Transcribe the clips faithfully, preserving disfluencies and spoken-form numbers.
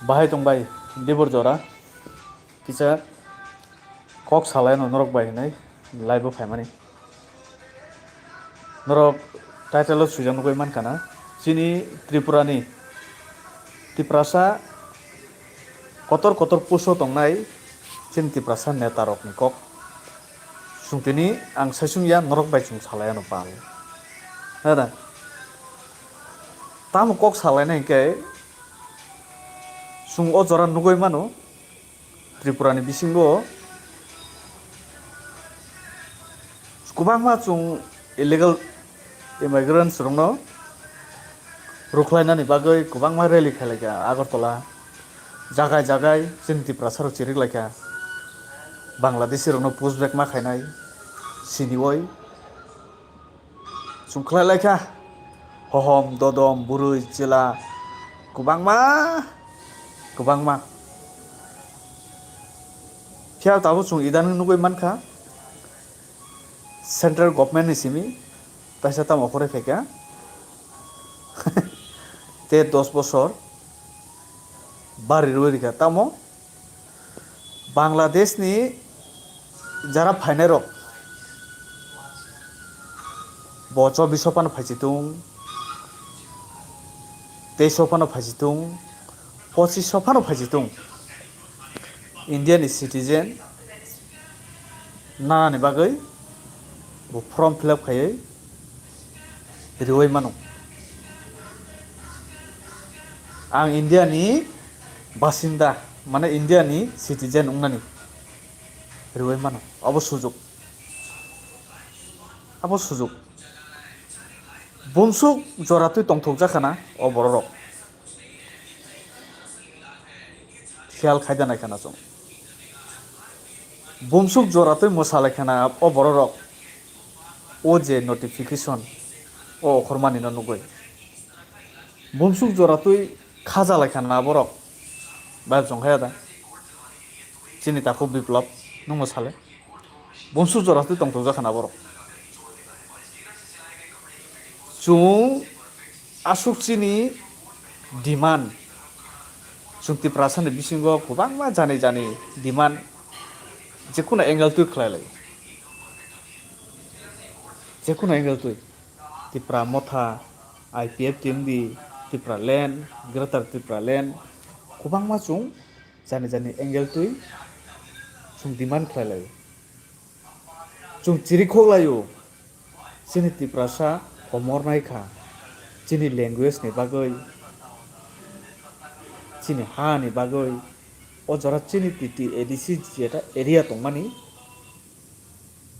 Bahai tong bai, dibor jora, kisa kok salai no norok bai hinui live o phaimani. Norok title o swijak nugui mankha na, chini Tripura ni Tiprasa kotor kotor post o tongnai chini Tiprasa neta rok ni kok. Chwng tini ang saichung ya, norok bai chwng salai ano pal. Nada. Tamo kok salaina hinkhe chwng o jora nugui mano, Tripura ni bisingo kwbangma chwng illegal immigrants rokno rwkhlainani bagwi kwbangma rally khailaikha Agartala, jagai jagai chini Tiprasa rok chiriklaikha, Bangladeshi rokno push back ma khainai siniwi. Chwng khlai lai kha, hohom, dodom, bwrwi, chwla, kwbangma, kwbangma. Phiya tabuk chwng idan nugui mankha, central government ni simi taisa tamo okhorwi phaikha. Tei dos bosor bari rwui rikha. Tamo Bangladesh ni jara phainai rok bo chobbish phano phaichitung, teish phano phaichitung, pochish phano phaichitung, India ni citizen nanani bagwi bo form fill up khaiwi riwi mano. Ang India ni basinda, mane India ni citizen wngnani riwi mano. Abo sujok. Abo sujok. Bumsuk joratwi tongthokjak khana o bororok. Khiyal khaida nai khana chwng. Bumsuk joratwi mwsalai khana o bororok. O je notification o okhormani no nugwi. Bumsuk joratwi khajalai khana borok. Bai chwng khaya da. Chini takhuk Biplop, nwngno sale. Bumsuk joratwi tongthokjak khana borok. Chwng aswk chini demand. Chwng Tiprasa ni bisingo kwbangma jani jani demand. Jekunu angle twi khlai lai. Jekunu angle twi. Tipra Motha, I P F T M D, Tipra Land, Greater Tipra Land, kwbangma chwng jani jani angle twi chwng demand khlai lai. Chwng chirikhok laio, chini Tiprasa komor nai kha, chini language ni bagwi, chini ha ni bagwi, o jora chini T T A D C jeta area tongmani,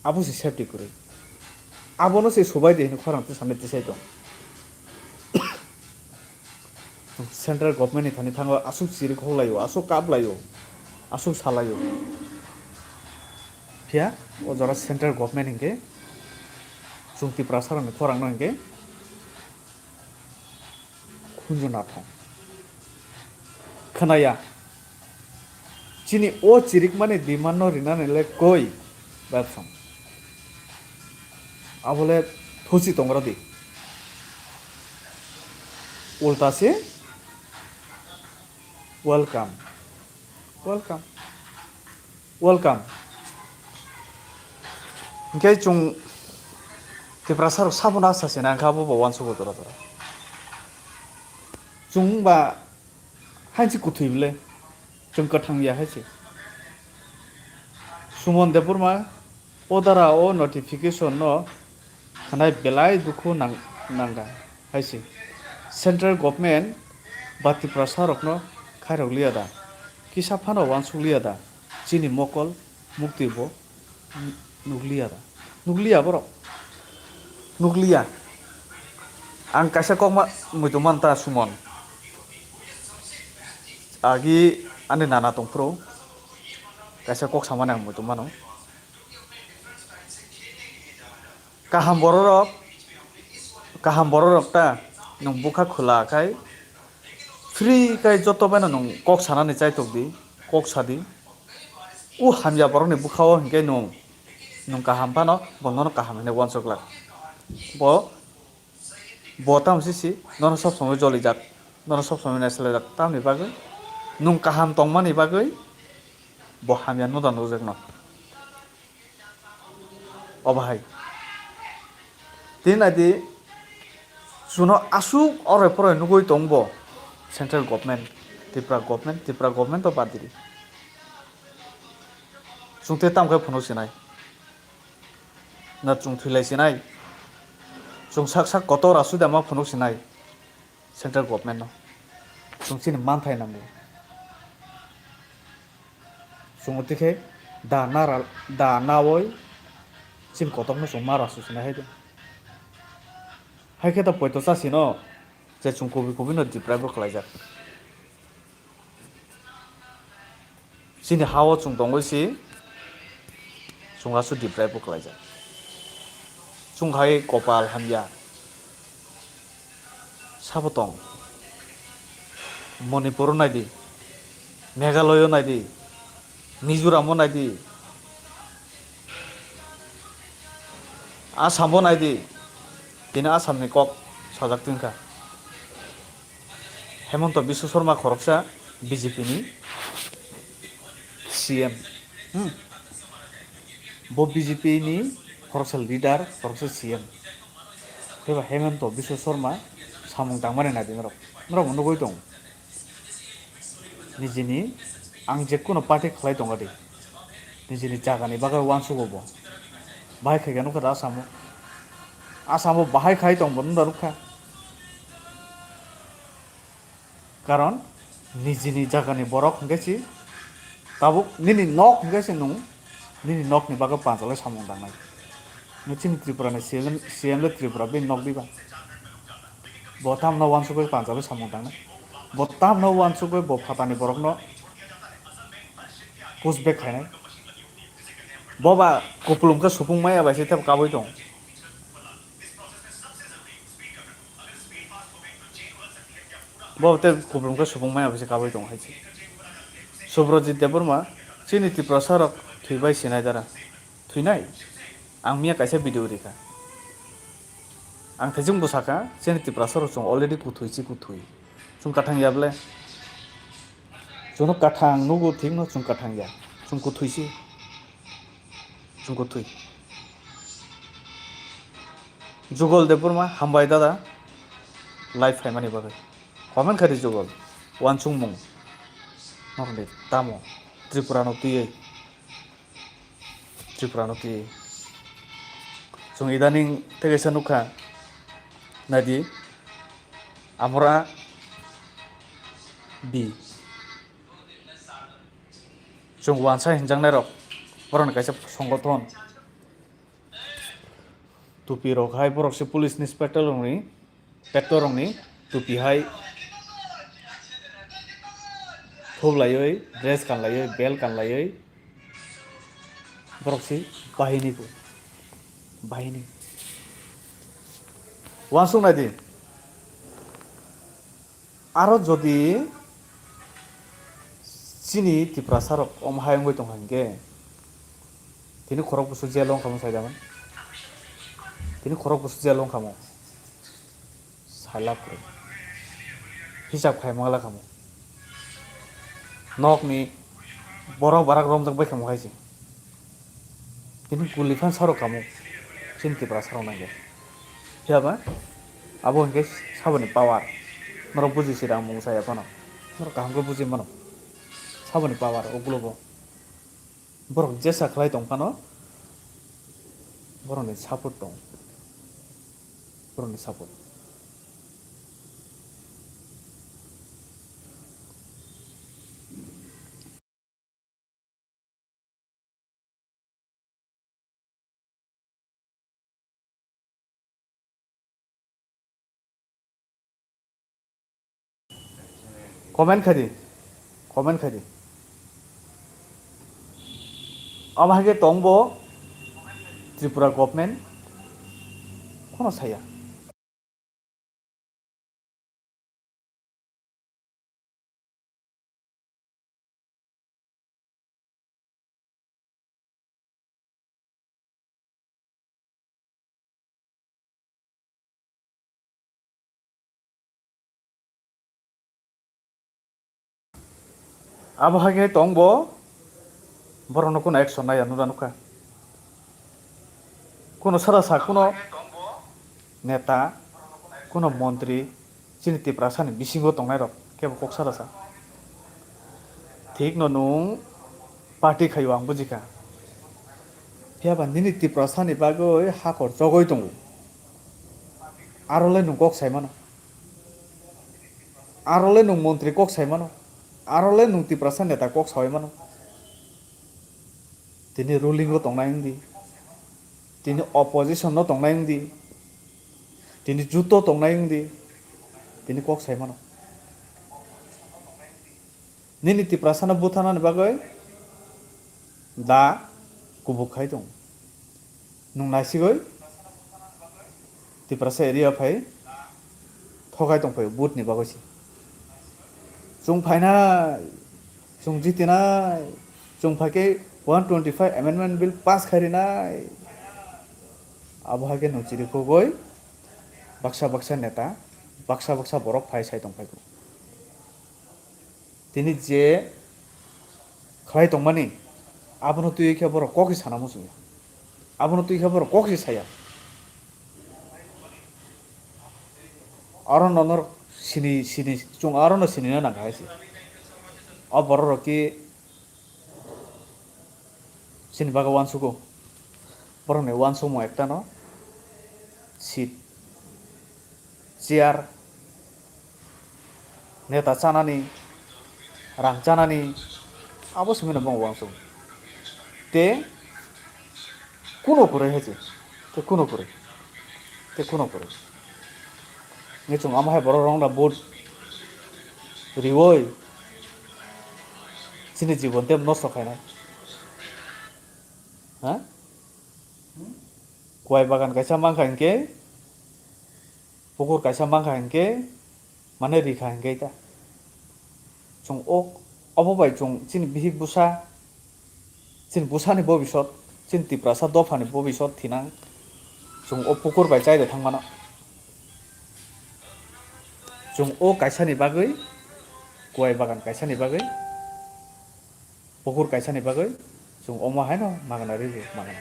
abo se safety kwrwi. Abono se subai de hwnwi khorang tisani tisai tong. Central government ni thani thango aswk chirikhok laio, aswk kap laio, aswk salaio. Phiya o jora central government hinkhe chwng Tiprasa rokni khorang no hinkhe khunju nathong. Khnaya. Chini o chirikmani demand no rinani le koi, Babsong. Abole thusi tongra di. Ulta se welcome. Welcome. Welcome. Hinkhe chwng Tiprasa rok sabono asa se nang kha, abo bo uansugo jora jora. Chwng ba hainsi kwthwi bwle, chwng kwthang ya hai se. Suman Debbarma o dara o notification no khanai belai dukhu nang-, nangkha hai se. Central government ba Tiprasa rokno khairok liya da, kisa phano uansuk liya da, chini mokol mukti bo nukliya da. Nukliya borok. Nukliya. Ang kaisa kok ma-, muitu man ta Suman. Agi ani nana tongphuru. Kaisa kok samani ang muitu mano. Kaham bororok, kaham bororok ta nwng bwkha khwla khai free khai joto baino nwng kok sanani chaitok di, kok sadi. O hamya borokni bwkhao hinkhe nwng, nwng kaham phano bo nono kaham hinwi uansuk glak. Bo, bo tamo sisi nono sob somoi jolijak, nono sob somoi naisalajak, tamoni bagwi Nwng kaham tongmani bagwi bo hamya nukda nukjakno. Obo hai. Tini naidi, chwngno aswk oroi poroi nugwi tongbo central government, Tripura government, Tripura government to bad di. Chwng tei tamo khe phunuk sinai. Na chwng thwilai sinai. Chwng sak sak kotor aswk da ma phunuk sinai. Central government no. Chwng chini manthai nango. Chwng twi khe da nara, da nawoi chini kotor no chwng mara su sinai hai de. Hai khe to poito cha sino je chwng kubui kubui no deprive bo khlaijak. Chini ha-o chwng tongwi si, chwng aswk deprive bo khlaijak. Chwng hai kopal hamya. Sabo tong. Manipur-o naidi, Meghalaya-o naidi, Mizoram-o naidi, Assam-o naidi. Tini Assam-ni kok sajak tongkha. Hemanta Biswa Sarma khoroksa B J P ni C M. Hmm. Bo B J P ni khoroksa leader, khoroksa C M. Tei bo Hemanta Biswa Sarma samung tangmani naidi norok. Norok bo nugwi tong. Nijini ang jekkuno party khlai tongo di. Nijini jagani bagwi uansugo bo. Bahai khaikha nukha da Assam-o. Assam-o bahai khai tong bo nukha. Karon nijini jagani borok hwnkhe si tabuk nini nok hwnkhe si nwng nini nokni bagwi panjalai samung tangnai. Nwng chini Tripura ni C M, C M le Tripura bini nok diba? Bo tamno uansugwi panjalai samung tangnai. Bo tamno uansugwi bo phatani borokno push back khainai. Bo ba kupulung khe supung maya bai se tebo kabui tong. Bo tei kupulung khe supung maya bai se kabui tong hai se. Subrojit Debbarma, chini Tiprasa rok thwi bai sinai dara. Thwinai? Ang miya kaisa video rikha. Ang thaichung bwsakha, chini Tiprasa rok chwng already kuthwi chi kuthwi. Chwng kathang ya ble? Chwngno kathang nugo thikno chwng kathang ya. Chwng kuthwi si. Chwng kuthwi. Jugol Debbarma, hambai dada. Live phaimani bagwi. Comment khai di Jugol. Uansukmung. Norok de tamo. Tripura no twiwi. Tripura no twiwi. Chwng idaning tei kaisa nukha. Naidi. Amora B. Chwng uansa hinjaknairok, borokni kaisa songothon. Tupi rok hai borok se police ni inspector rokni, inspector rokni tupi hai thup laiwi, dress kan laiwi, belt kan laiwi, borok se bahini bo, bahini. Uansuk nai di. Aro jodi chini Tiprasa rok omo hai wngwi tongkha hinkhe, tini khorok bwswk jail wngkha mo sai da man? Tini khorok bwswk jail wngkha mo? Sai lab kwrwi. Hisab khai mangla kha mo. Nokni borok barak romjak bai kha mo hai se. Tini guli phan sarok kamo. Chini Tiprasa rok nangya. Phiya ba? Abo hinkhe saboni power. Norok buji sida ang mung saya phano. Norok kaham khe buji mano. Saboni power, o gulo bo. Borok jesa khlai tong phano. Borokni support tong. Borokni support. Comment khai di, comment khai di. Abo hai khe tong bo Tripura government, khono saya. Abo hai khe tong bo, borokno kuno action naiya nura nukha. Kuno sada sa kuno neta, kuno montri, chini Tiprasani bisingo tongnairok kebo kok sada sa. Thikno nwng party khaio ang bujikha. Phiyaba nini Tiprasani bagwi hakor chogwi tongo. Arole nwng kok sai mano. Arole nwng montri kok sai mano. Arole nwng Tiprasa neta kok saui mano. Tini ruling o tongnai wngdi. Tini opposition no tongnai wngdi. Tini juto tongnai wngdi. Tini kok sai mano. Nini Tiprasano buthanani bagwi da kubuk khai tong. Nwng naisigwi Tiprasa area phai thogai tongphai vote ni bagwi se. Chwng phainai, chwng jitinai, chwng phaikhe one twenty five amendment bill pass khai rinai. Abo hai khe nwng chirikhogwi baksa baksa neta, baksa baksa borok phai sai tongphai. Tini je khlai tongmani, abono twiwi khe borok kok se sana muchungya. Abono twi khe borok kok se saya. Aro no norok sini, sini, chwng aro no sinina nang hai se. O borok rok ki Chini bagwi uansugo. Borokni uansukmung ektano seat, chair, neta chanani, rang chanani, abo simi no bongwi uansukgo. Tei kuno kwrwi hai se, tei kuno kwrwi, tei kuno kwrwi. Hwnkhe chwng amo hai borok rok no vote riwi chini jibon tei nosto khainai. Ha? Kuwai bagan kaisa mankha hinkhe, pukur kaisa mankha hinkhe, mane rikha hinkhe ta. Chwng o, obo bai chwng chini bihik bwsa, chini bwsani bobisot, chini Tiprasa dophani bobisot thinang chwng o pukur bai chai de thang mano. Chwng o kaisani bagwi, kuwai bagan kaisani bagwi, pukur kaisani bagwi, chwng omo haino magana rw, magana.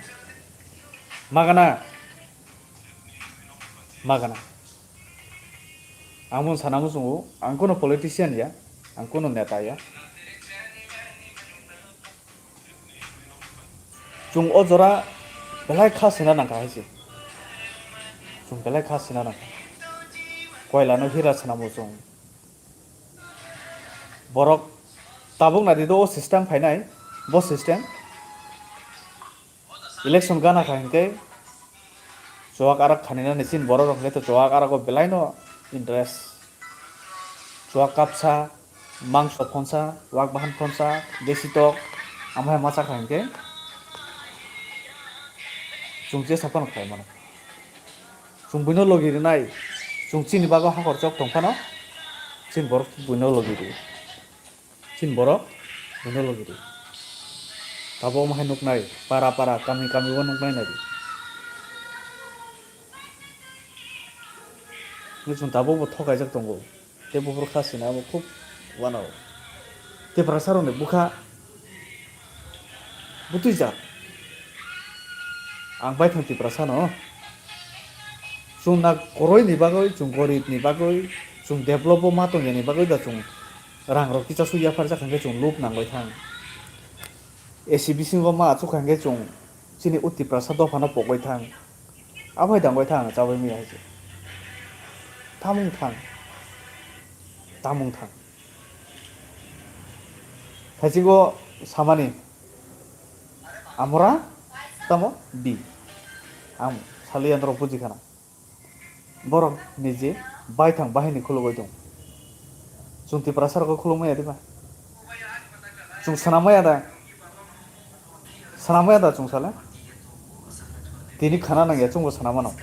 Magana. Magana. Ang bono sana muchungo, ang kuno politician ya, ang kuno neta ya. Chwng o jora belai kha sina nangkha hai se. Chwng belai kha sina nangkha. Koilano hira swnamo chwng. Borok tabuk nadi do o system phainai, bo system. Election gana kha hinkhe chuwak arak khaninani chini borok rok hinkhe chuwak arago belai no interest. Chuwak kapsa, mangso phonsa, wak bahan phonsa, desi tok, amhai ma chakha hinkhe chwng jesa phano khlai mano. Chwng buino logi rwnai, chwng chini bago hakor chok tong phano chini borok buino logi rw. Chini borok buino logi rw. Tabuk omo hai nuknai, para para, kami kami o nuknai nai rw. Hwnkhe chwng tabuk bo thokaijak tongo. Tei buphuru kha sina abo khub uanao. Tiprasa rokni bwkha bwtwijak. Ang baithang Tiprasa no. Chwng na kwrwi ni bagwi, chwng gorib ni bagwi, chwng develop o ma tongya ni bagwi da chwng rang rok kicha su yaphar jak hwnkhe chwng lub nangwi thang. A C bisingo ma achuk hwnkhe chwng chini o Tiprasa dophano pogwi thang. Abo hai dangbai thang, chabai maya hai se. Tamung thang. Tamung thang. Thaichigo samani. Amora tamo bi. Ang saliya norok buji khana. Borok nije baithang bahini khulugwi tong. Chwng Tiprasa rokgo khulumaya diba? Chwng swnamaya da? Swnamaya da chwng sale? Tini khana nangya chwngbo swnamano.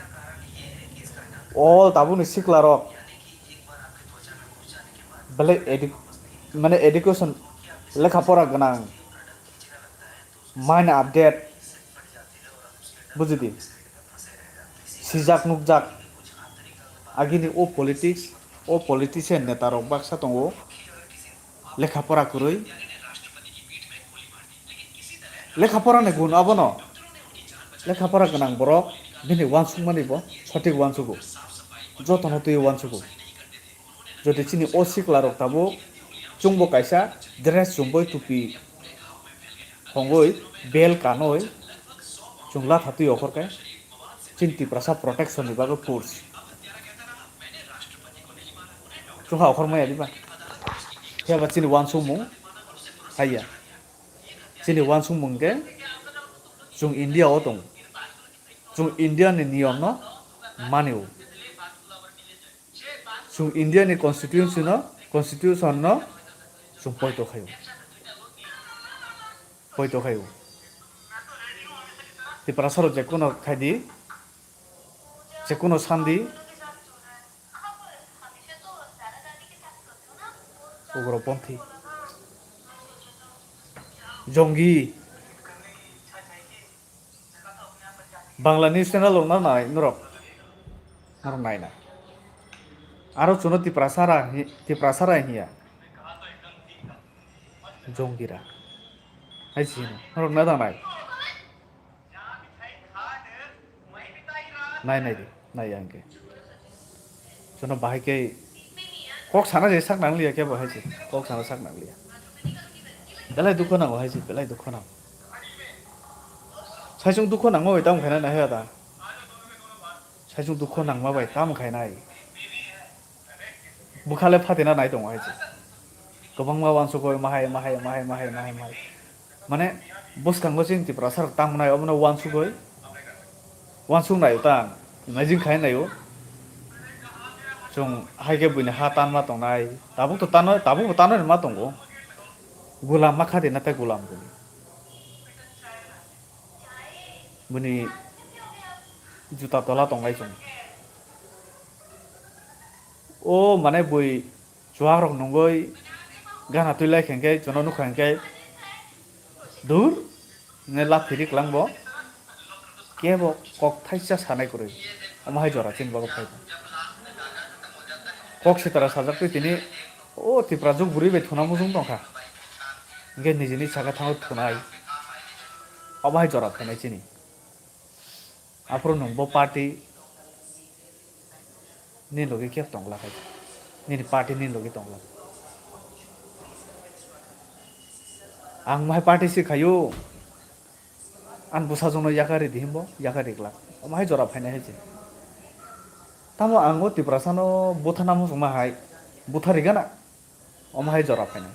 All tabukni siklarok belai edu-, mane education lekha pora gwnang, mind update, bujidi, sijak nukjak, agini o politics, o politician neta rok baksa tongo, lekha pora kwrwi, Lekha pora ni gun abono. Lekha pora gwnang borok bini uansukmani bo sothik uansugo. Jotono twiwi uansugo. Jodi chini o sikla rok tabuk chwngbo kaisa dress chumui tupi hongwi bel kanwi chwng latha twi okhorkhe chini Tiprasa protection ni bagwi force chwngkha okhormaya diba? Phiya ba chini uansukmung haiya. Chini uansukmung khe chwng India o tongo. Chwng India ni niyom no mani o. Chwng India ni constitution no, constitution no chwng poito khai o. Poito khai o. Tiprasa rok je kono khai di, je kono sandi, ugroponthi, jongi, Bangla news channel rok na nai norok, norok nai na. Aro chuno Tiprasara hi-, Tiprasara hiya. Jongira. Hai si no. Norok na dang nai. Nai nai di. Nai yang ke. Chuno bahai ke kok sana je sak nang liya ke bahai se. Kok sana sak nang liya. Belai dukho nango hai se, belai dukho nango. Saisung dukho nangma bai tamo khaina nai haya da. Saisung dukho nangma bai tamo khainai. Bwkhale phatina nai tongo hai se. Kwbangma uansukgwi mahai, mahai, mahai, mahai, mahai, mahai. Mane bwskango chini Tiprasa rok tamo nai obono uansukgwi. Uansuk nai tang. Imagine khai nai o. Chwng hai khe buini ha tanma tongnai. Tabuk to tano, tabuk bo tano ma tongo. Gulam ma khadi na tei gulam bini. Bini juta tola tongnai chwng. O mane bui chuak rok nungwi gana twi lai khe hwnkhe chwngno nukha hwnkhe dur ne laphi ri kwlangbo kebo kok thaisa sanai kwrwi omo hai jora chini bagwi phai kok sitara sajak twi tini o Tipra juk bwrwi bai thuna muchung tongkha hwnkhe nijini saka thango thunai omo hai jora phainai chini. Aphuru nwng bo party ni logi khe tongla khai, nini party ni logi tongla. Ang mahai party si khayo, ang bwsajwkno yakari di himbo, yakari glak. Omo hai jora phainai hai se. Tamo ang o Tiprasano buthana muchungma hai, butharigana. Omo hai jora phainai.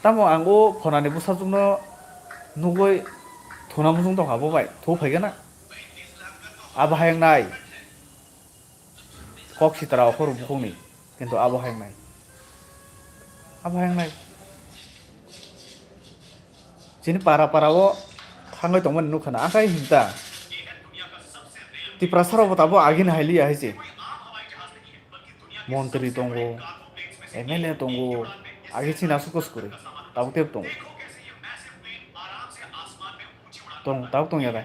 Tamo ang o phonani bwsajwkno nugwi thuna muchung tongkha bo bai, thu phaigana. Abo hai wngnai. Kok sitara okhor bukhukni, kintu abo hai wngnai. Abo hai wngnai. Chini para para o thangwi tongmani nukha na, akhai hinta. Tiprasa rok bo tabuk agini hai liya hai se. Montri tongo, M L A tongo, agi chini aswk kwswk kwrwi, tabuk tei tongo. Tong, tabuk tong ya dai.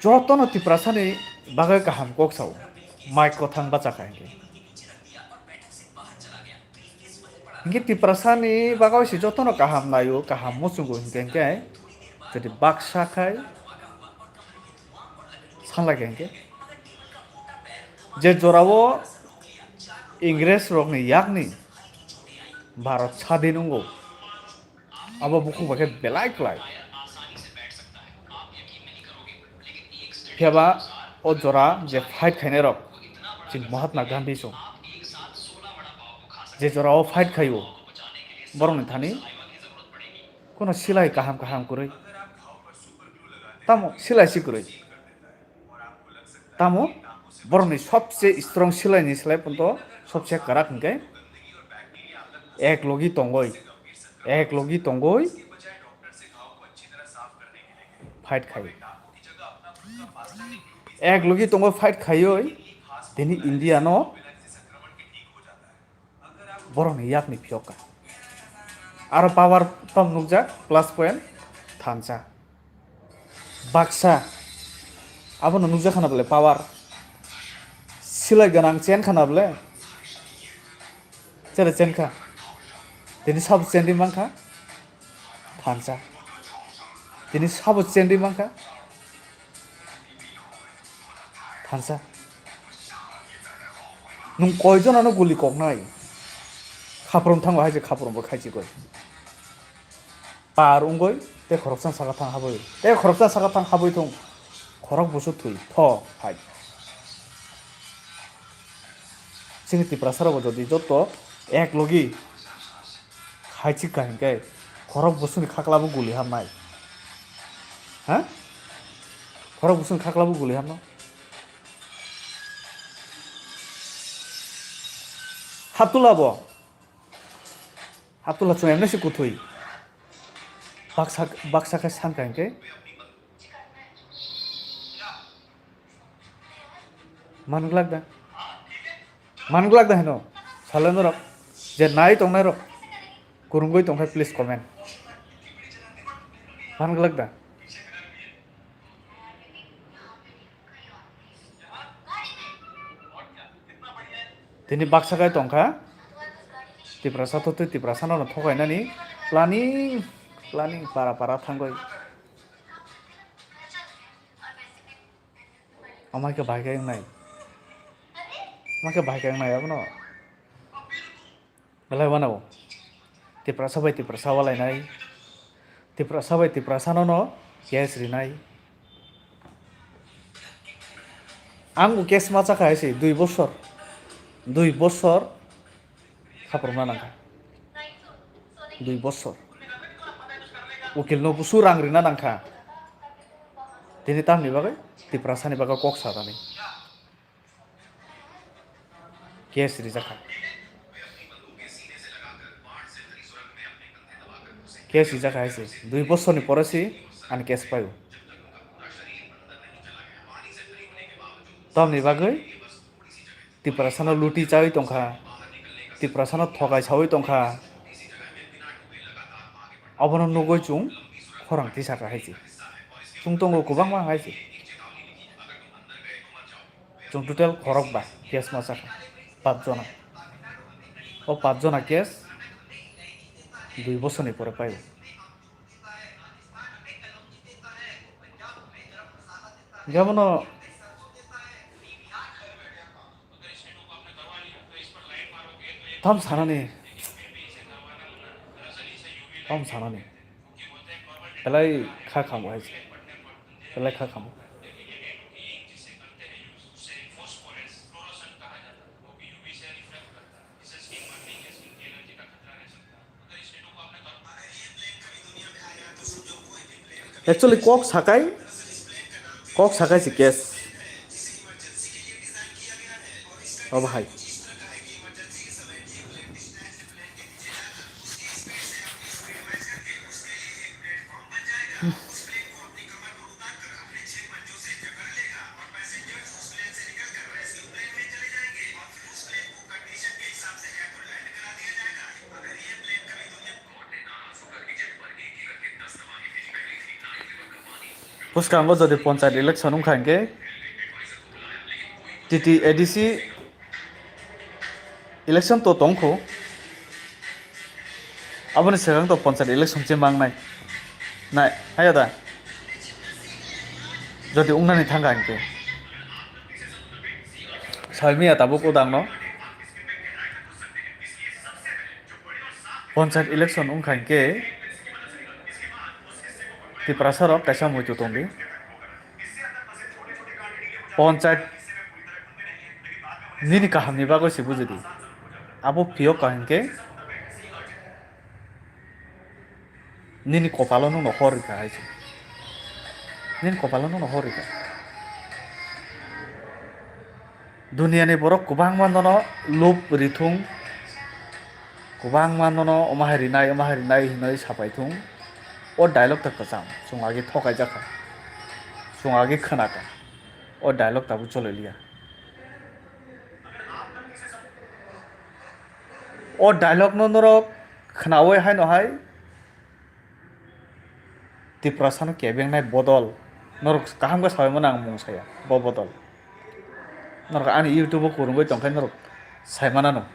Jotono Tiprasani bagwi kaham kok sao, mic kwthang bacha kha hinkhe. Hinkhe Tiprasani bagwi se jotono kaham naio, kaham muchungo hinkhe, hinkhe jodi baksa khai sanlai khe hinkhe, je jorao Ingres rokni yakni Bharat sadin wngo, abo bukhuk bai khe belai klai. Phiya ba o jora je fight khainai rok, chini Mahatma Gandhi song je jora o fight khaio, borok ni thani kono silai kaham kaham kwrwi, tamo silai si kwrwi, tamo borok ni sobse strong silai ni slai ponto sobse kwrak hinkhe ek logi tongoi, ek logi tongoi fight khai. Ek logi tongo fight khaioi tini India no borokni yakni phiyok kha. Aro power pump nukjak plus point thansa. Baksa abono nukjak khana bole power silai gwnang chen khana bole. Chele chen kha. Tini sabo chenri mankha? Thansa. Tini sabo chenri mankha? Thansa. Nwng koijonano guli koknai? Khaprom thango hai je khaprombo khaichikoi. Par wngoi tei khoroksa saka thang haboi. Tei khoroksa saka thang haboi thung. Khorok busu thwi. Tho hai. Chini Tiprasa rokbo jodi joto ek logi khaichik ka hinkhe khorok busuni khaklabo guli hamnai. Ha? Khorok busuni khaklabo guli hamno. Haptula bo. Haptula chwng emne se kuthwi. Baksa, baksa khe san ka hinkhe. Man glak da. Man glak da heno. Salo norok. Je nai tongnai rok. Kurungoi tongkhe please comment. Man glak da. Tini baksa kai tongkha. Tiprasa thotwi Tiprasa no thokainani planning, planning para para thangoi. Amai khe bahai khe wngnai. Amai khe bahai khe wngnai abono. Belai wanao. Tiprasa bai Tiprasa walainai. Tiprasa bai Tiprasa no no case rinai. Ang bo case ma chakha hai se dui bosor. Dui bosor. Khaprokna nangkha. Dui bosor. Ukil no busu rang rina nangkha. Tini tamni bagwi Tiprasa ni bagwi kok sa tani. Case rijak kha. Case rijak kha hai se. Dui bosor ni pore se ani case paio. Tamni bagwi Tiprasano luti chawi tongkha, Tiprasano thokai sawi tongkha. Abono nugwi chwng khorang tisa kha hai se. Chwng tongo kwbangma hai se. Chwng total khorok ba case ma chakha, pach jona. O pach jona case dui bosor ni pore paio. Hinkhe abono tam sanani, tam sanani. Belai kha khamu hai se. Belai kha khamu. Actually, kok sakai, kok sakai si case. Obo hai. Bwskango jodi panchayat election wngkha hinkhe T T A D C election to tongkho, aboni swkang to panchayat election se mangnai nai haya da. Jodi wngnani thangkha hinkhe sawi maya tabuk odang no. Panchayat election wngkha hinkhe Tiprasa rok kaisa muitu tongdi. Panchayat nini kahamni bagwi se bujidi. Abo phiyok ka hinkhe nini kopalo nwngno hor rikha hai se. Nini kopalo nwngno hor rikha. Duniani borok kwbangma nono lob rithung, kwbangma nono omo hai rinai, omo hai rinai hinwi sapai thung. O dialogue ta kwcham, chwng agi thokaijak kha, chwng agi khna kha. O dialogue tabuk choli liya. O dialogue no norok khnaui haino hai Tiprasano kebengnai bodol, norok kaham khe saui mano ang mung saya, bo bodol. Norok ani YouTube o kwrwngwi tongkhe norok sai manano.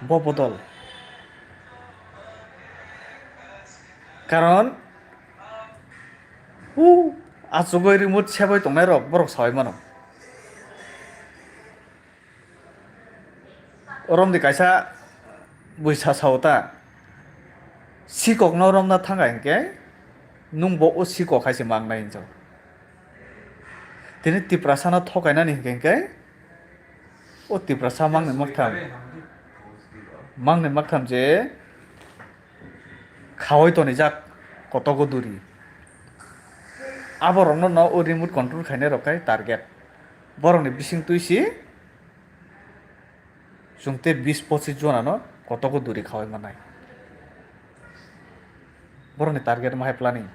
Bo bodol. Karon, uh, achugwi remote sebwi tongnai rok borok sawi mano. Romdi kaisa buisa sao ta. Sikokno romna thangkha hinkhe nwng bo o sikok hai se mangnai hinjao. Tini Tiprasano thokainani hinkhe hinkhe o Tiprasa mangni maktham. Mangni maktham je khawai tonijak kotogo duri. Aborokno no o remote control khainai rok khai target. Borokni bising twi si chwng tei bis pochis jonano kotogo duri khawai mannai. Borokni target ma hai planning.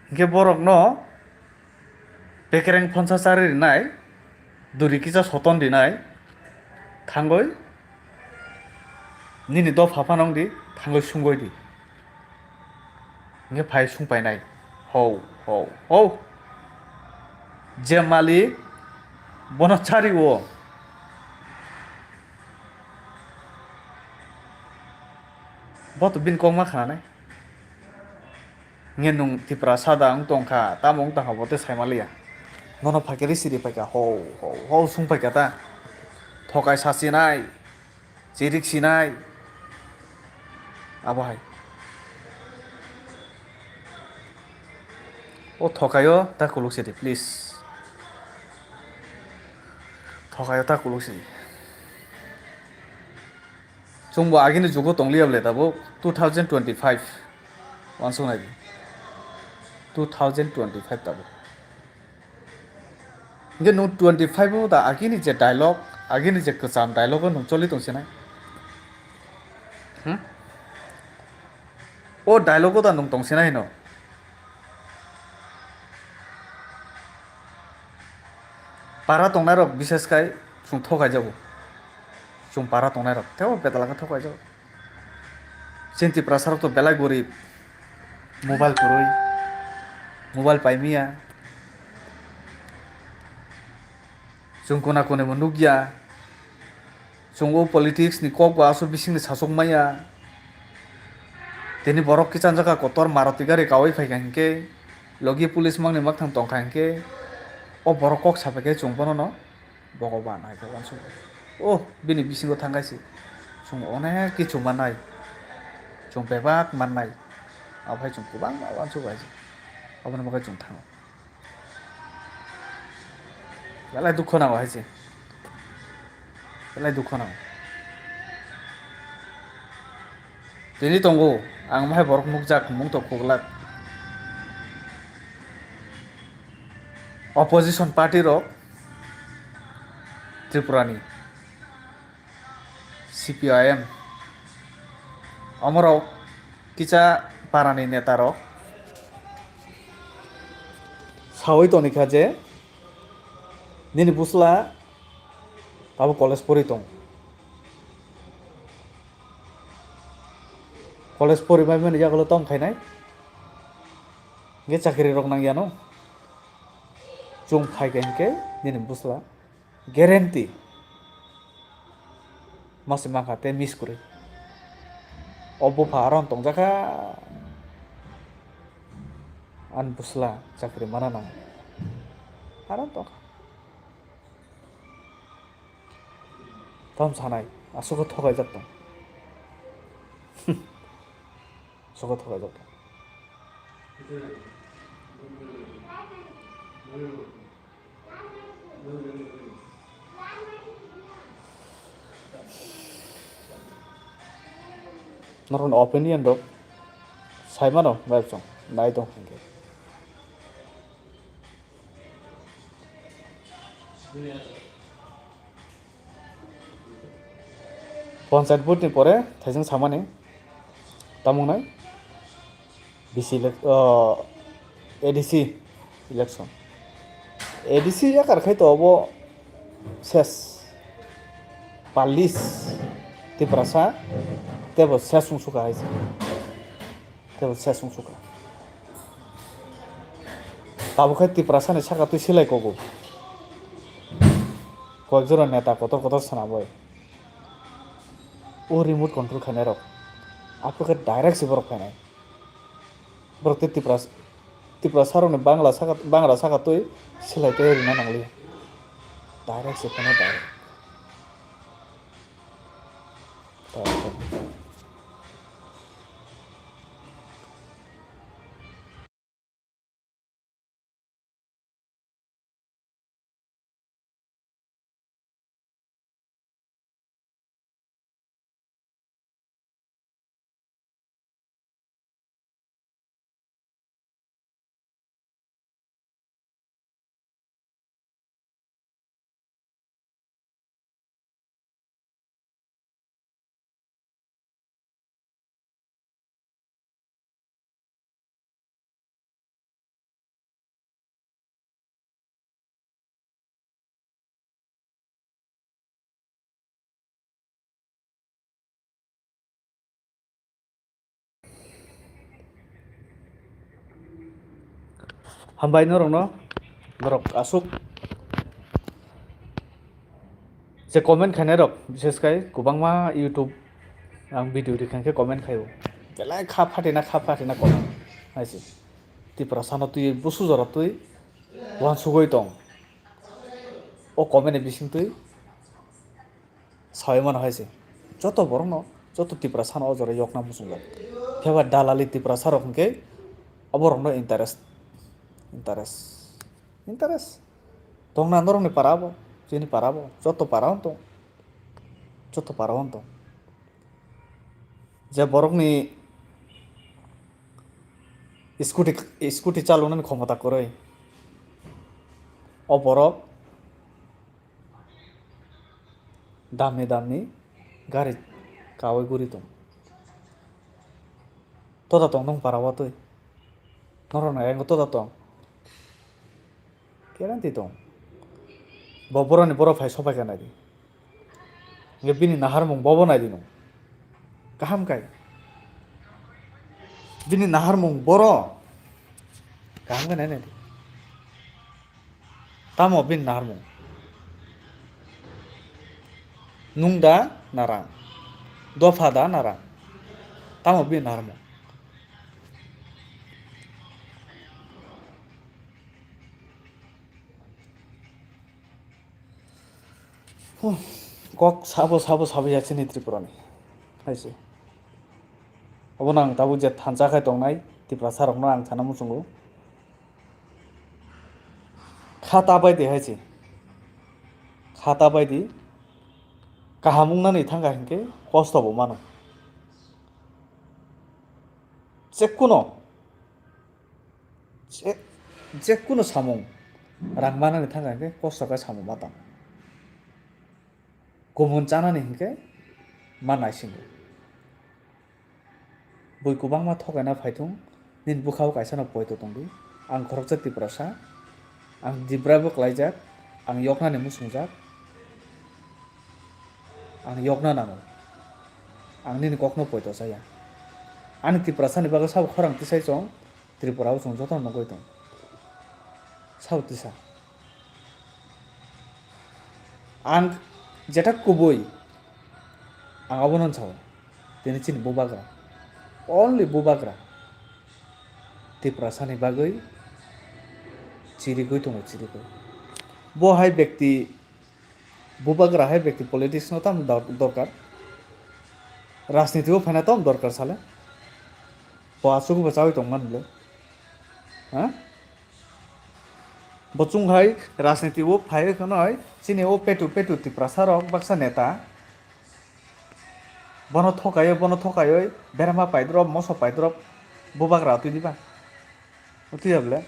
Hinkhe borokno bekereng phonsa chari rinai, duri kisa soton rinai, thangwi nini dopha phano wngdi, thangwi sungwi di. Hinkhe phai sung painai, "Hou, hou, hou. Je malik bono chari o." Bo to bini kok ma khananai. Nge nwng Tiprasa da wng tongkha, tamo wng tongkha bo tei saimaliya. Nono phaikhe risi ri phaikha, hou, hou, hou sung phaikha ta. Thokai sasinai, chirik sinai. Abo hai. O thokaio ta kuluk sidi, please. Thokaio ta kuluk sidi. Chwngbo agini jugo tongliya bole tabuk two thousand twenty-five. Wansuk nai di. Two thousand twenty-five tabuk. Hinkhe nwng twenty-five o da agini je dialogue, agini je kwcham dialogue o nwng choli tong sinai. Hmm? O dialogue o da nwng tong sinai hino. Para tongnai rok bises khai chwng thokai jago. Chwng para tongnai rok tebo betala khe thokai jago. Chini Tiprasa rok to belai gorib. Mobile kwrwi. Mobile paimiya. Chwng kuna kuni bo nukya. Chwng o politics ni kok bo aswk bisingni sasok maya. Tini borok kisa jaka kotor Maruti gari kawi phaikha hinkhe, logi police mangni makthang tongkha hinkhe, o borok kok saphaikhe chwng bonono Bhogoban hai khe uansuk. Oh, bini bisingo thangkhe se chwng onek kichu mannai, chwng bebak mannai, abohai chwng kwbangma uansuk hai se, aboni bagwi chwng thango. Belai dukho nango hai se. Belai dukho nango. Tini tongo, ang bahai borok nukjak, mung tok khuklak. Opposition party rok Tripura ni. C P I M. Omorok kisa parani netarok sawi tonikha je nini bwsla abo college pori tong. College pori bai mani yagulo tong khainai. Ge chakri rok nang yano. Chwng phaikha hinkhe nini bwsla. Guarantee. Masi mankha tei miss kwrwi. O bupha aron tongjakha. Ani bwsla chakri mana nang. Aron tongkha. Tom sanai. Aswkhe thokaijak tong. Aswkhe thokaijak tong. Norokni opinion rok sai mano, bai chwng nai tong hinkhe. Panchayat vote ni pore thaising samani tamo wngnai B C elec-, o, A D C election. A D C yakar khai to obo ses palis Tiprasa tebo ses wng sukha hai se. Tebo ses wng sukha. Tabuk khai Tiprasani saka twi silai kogo. Koyek jora neta kotor kotor swnamwi. O remote control khainai rok. Aphuru khe direct se borok phainai. Borok tei Tipra, Tiprasa rokni Bangla saka, Bangla saka twi selai tei rina nangli. Direct se phainai direct. Hambai norokno, norok aswk je comment khainai rok, bises khai kwbangma YouTube ang video rikha khe comment khaio, belai kha phatina, kha phatina comment hai se. Tiprasano twi busu jora twi wansugwi tong. O comment ni bising twi sawi mano hai se. Joto borokno, joto Tiprasano o jora yokna muchungjak. Phiya ba dalali Tiprasa rok hwnkhe oborokno interest, interest, interest. Tongna norokni para bo, chini para bo, joto para o tong. Joto para o tong. Je borokni scooty, scooty chaloknani khomota kwrwi. O borok damni damni gari kawi guri tong. Toda tong nung para watwi. Norokno ayang toda tong. Guarantee tong. Bo boroni borok phai sopai kha naidi. Hingke bini naharmung bobo naidi nung. Kaham kai. Bini naharmung boro. Kaham kai nai naidi. Tamo bini naharmung. Nung da narang. Dopha da narang. Tamo bini naharmung. Huh, kok sabo, sabo, sabo ya chini Tripura ni. Hai se. Obo nang tabuk je thansa khai tongnai, Tiprasa rokno ang sana muchungo. Kha ta bai di hai se. Kha ta bai di. Kaham wngnani thangkha hinkhe kosto bo mano. Jekuno Je-, jekuno samung rang manani thangkha hinkhe kosto khe samung ma tang. Kubun chanani hinkhe ma naisingo. Bui kwbangma thokaina phaithung, nini bwkhao kaisano poito tongdi. Ang khoroksa Tiprasa, ang Dibra bo klaijak, ang yoknani muchungjak, ang yokna nango. Ang nini kokno poito chaya. Ani Tiprasani bagwi sabo khorang tisai chwng. Tripura o chwng jotono nugwi tong. Sabo tisa. Ang jeta kubui ang abono sao. Tini chini bubagra. Only bubagra. Tiprasani bagwi chirigwi tongo, chirigwi. Bo hai bekti Bubagra hai bekti politics no tamo dor-, dorkar. Rajniti o phaina tamo dorkar sale. Bo aswk bo chawi tongmani le. Ha? Bo chwng hai rajniti o phai khwnai chini o petu petu Tiprasa rok baksa neta. Bono thokayo, bono thokayo, berma paidrop, moso paidrop, bubagra twi diba. Utwi ya bole.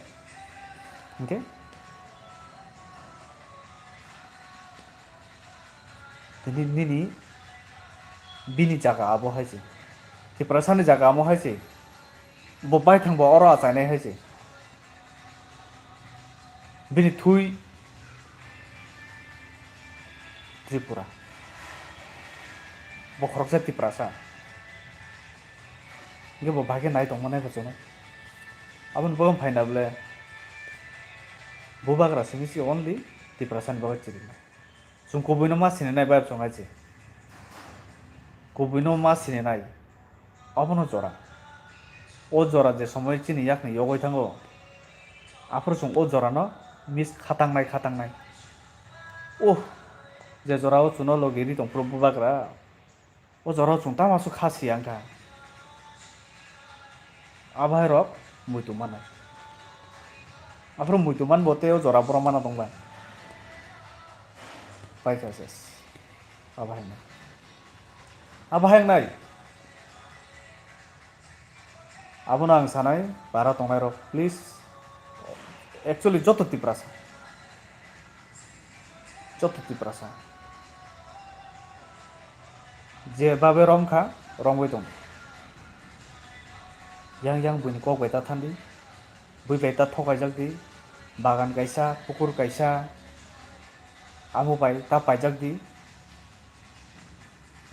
Hingke? Tini nini bini jaga abo hai se. Tiprasani jaga amo hai se. Bo baithang bo oro achainai hai se. Bini thui Tripura. Bo khoroksa Tiprasa. Hingke bo bahai khe nai tongma nai khe chwngno. Aboni bagwi phaina bole bubagra simi se only Tiprasani bagwi chiriknai. Chwng kubuino ma sinai nai bai chwng hai se. Kubuino ma sininai, obono jora. O jora je somoy chini yakni yogwi thango, aphuru chwng o jorano miss khatangnai, khatangnai. Uh, je jorao chwngno logi ri tongphuru bubagra, o jorao chwng tamo aswk kha siya wngkha. Abo hai rok muitu mannai. Aphuru muitu manbo tei o jora borok mana tongbai. Paikha ses. Abo hai nai. Abo hai nai. Abono ang sanai, bara tongnai rok, please. Actually, joto Tiprasa. Joto Tiprasa. Je babe romkha, romwi tong. Yang yang buini kok bai ta thandi. Bui bai ta thokaijak di. Bagan kaisa, pukur kaisa. Amo bai ta paijak di.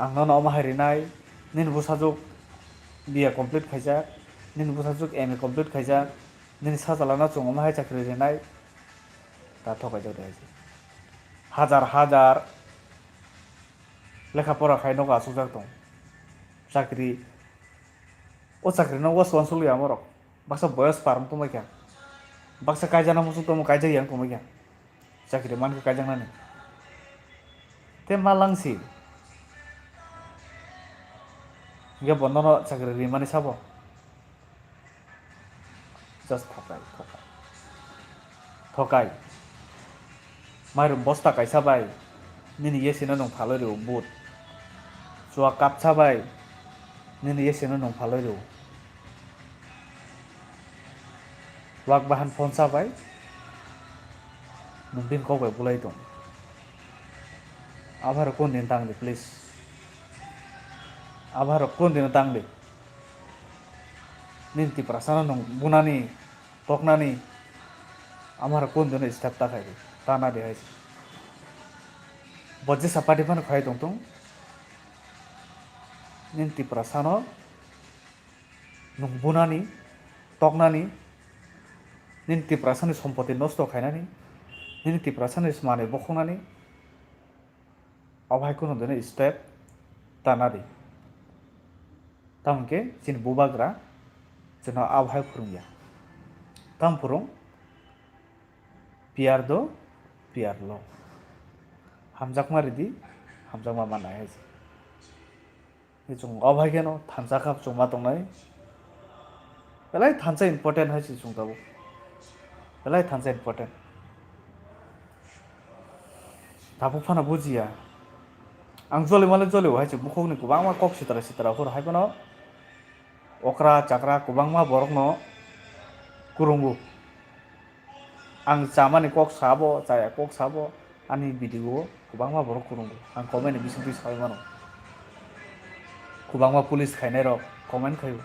Ang nono omo hai rinai, nini bwsajwk B A complete khaijak, nini bwsajwk M A complete khaijak, nini sajlano chwng omo hai chakri rinai, ta thokaijak de hai se. Hajar hajar lekha pora khai nogo achukjak tong. Chakri, o chakri no uansuk uansuk ya morok. Baksa boyos par wng tongbai kha. Baksa kaijana muchung tongmo kaijak ya wng tongbai kha. Chakri mankha kaijaknani. Tei ma langsi. Hingke bo nono chakri rimani sabo. Just thokai, thokai. Thokai. Mairum bosta kaisa bai nini yesino nwng phalwi rw but. Chua kapsa bai nini yesino nwng phalwi rw. Wak bahan phone sa bai nwng bini kok bai bulai tong. Abo hai rok kundin tang di please. Abo hai rok kundin tang di. Nini Tiprasano nwng bunani, toknani, amaro kundino step ta khai di, ta na di hai se. Bo jesa party phano khai tong tong, nini Tiprasano nwng bunani, toknani, nini Tiprasani sompoti nosto khainani, nini Tiprasani manwi bokhoknani, Abo hai kheno dino step ta na di. Tamo hwnkhe chini bubagra chwngno abo hai phwrwngya. Tamo phwrwng, piyar do, piyar lo. Hamjakma ridi, hamjakma manai hai se. Chwng abo hai kheno thansa kha chwngma tongnai. Belai thansa important hai se chwng tabuk. Belai thansa important. Tabuk phano bujiya. Ang joli male joli hai se bukhukni kwbangma kok sitra sitra hor hai phano okra chakra kwbangma borokno kwrwngo. Ang chamani kok sabo, chaya kok sabo, ani video o kwbangma borok kwrwngo. Ang comment ni bisingtwi saui mano. Kwbangma police khainai rok comment khaio.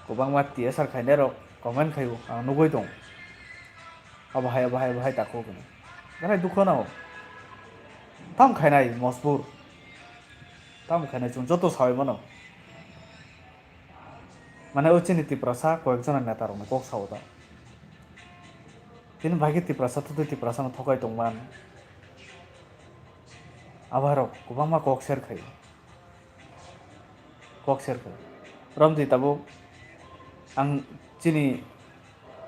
Kwbangma T S R khainai rok comment khaio. Ang nugui tong. Abo hai, abo hai, abo hai tako kunu. Belai dukho nao. Tam khainai mosbur. Tam khainai chwng joto saui mano. Mane o chini Tiprasa koyekjona neta rokni kok sao da. Tini bai khe Tiprasa thutwi Tiprasano thokai tongman. Abo hai rok kwbangma kok share khai. Kok share khai. Romdi tabuk ang chini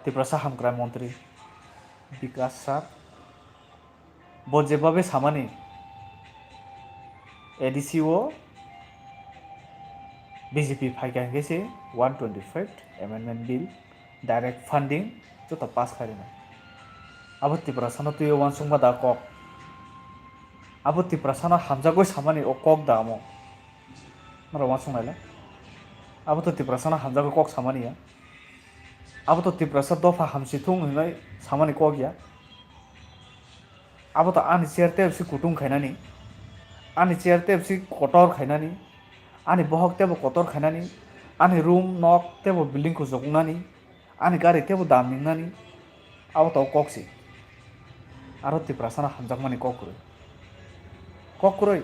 Tiprasa hamkrai montri Bikas sir. Bo jebabe samani, A D C o B J P phaikha hwnkhe se one twenty five amendment bill, direct funding joto pass khairina. Abo Tiprasano twiwi uansukma da kok. Abo Tiprasano hamjagwi samani o kok da amo. Norok uansuk naile. Abo to Tiprasano hamjagwi kok samani ya. Abo to Tiprasa dopha hamsi thung hinwi samani kok ya. Abo to ani chair tebsi kutung khainani, ani chair tebsi kotor khainani, ani bohok tebo kotor khainani, ani room nok tebo building kuchuknani, ani gari tebo dam ningnani, abo to kok se. Aro Tiprasano hamjakmani kok kwrwi. Kok kwrwi.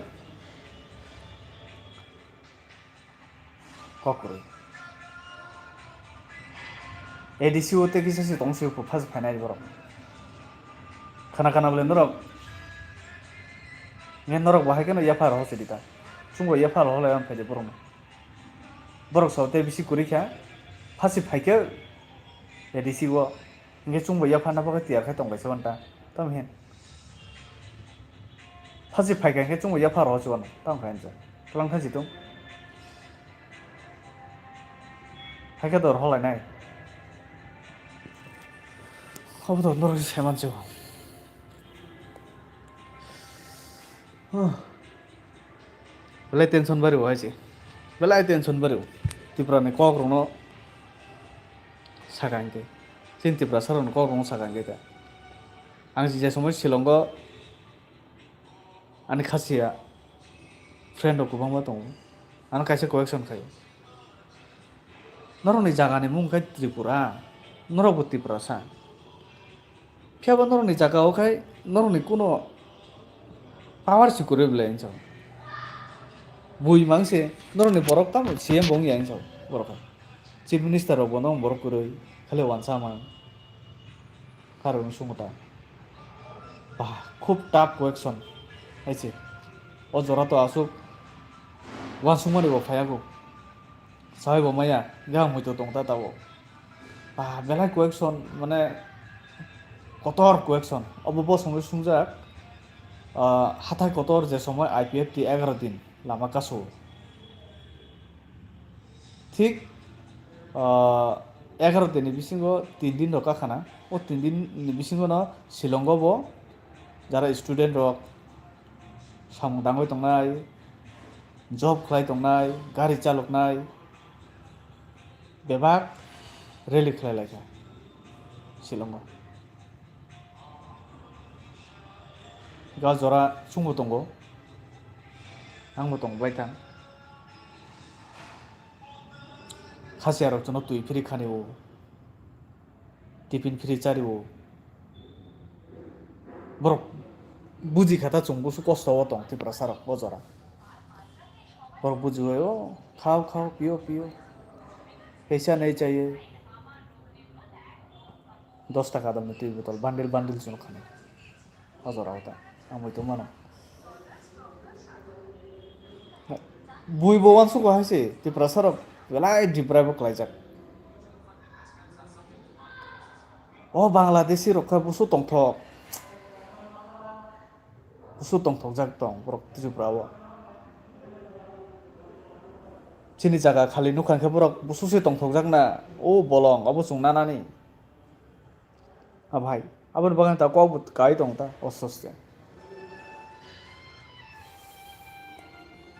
Kok kwrwi. A D C o tei kisa se tong se phas phainai borok. Khana khana bole norok. Nge norok bahai kheno F I R hosi dita. Chwngbo yapha rw lai ang phaidi borokno. Borok so tei bisi kwrwi kha, phasi phaikhe A D C o, hinkhe chwngbo yapharna bagwi tiyar khe tonglaisa manta. Tamo hin? Phasi phaikha hinkhe chwngbo yapha rw chuano. Tamo kha hinsa. Twlang thangsi tong. Phaikhe dor rw lainai. Obo to norok se saimanse o. Huh. Belai tension bari o hai se. Belai tension bari o. Tripura ni kok rok no saka hinkhe. Chini Tiprasa rok ni kok rok no saka hinkhe ta. Ang je somoi Shillong o ani khasiya friend rok kwbangma tongo. Ano kaisa correction khai. Norok ni jaga ni mung khai Tripura. Norok bo Tiprasa. Phiya bo norokni jaga o khai norokni kuno power si kwrwi belai hinsa. Bui mang se norokni borok tamo C M bo wngya hinsa borok khai. Chief Minister rok bo norok borok kwrwi khali wansa mang. Karwi wng swngo ta. Bah, khub tough question hai se. O jora to aswk wansukmani bo phaiyago. Sawi bo maya, gam hoi to tong ta tabok. Ah, belai question, mane, kotor question. Obo bosongwi sungjak, ah, hathai kotor je somoi I P F T egaro din lama kasu. Thik, ah, egaro din ni bisingo tin din rok kakhana. O tin din ni bisingo no Shillong o bo jara student rok samung dangwi tongnai, job khlai tongnai, gari chaloknai, bebak rally khlai lai kha Shillong o. Ga jora chwngbo tongo, angbo tong bai thang. Khasiya rok chwngno twi phiri khani o, tiffin phiri chari o. Borok buji kha ta chwng busu kosto o tong Tiprasa rok o jora. Borok bujiwi o khao khao pio pio. Kaisa nai chaiwi dos taka damni twi botol bundle bundle chwng khani. O jora o ta ang bai tong mano. Bui bo uansukgo hai se Tiprasa rok belai deprive bo khlaijak. O Bangladeshi rok khe busu tongthok. Busu tongthokjak tong borok Tripura o. Chini jaga khali nukha khe borok busu se tongthokjak na. O bolong obo chwng nanani. A bhai, aboni bagwi ta kok bo kai tong ta, osto osto.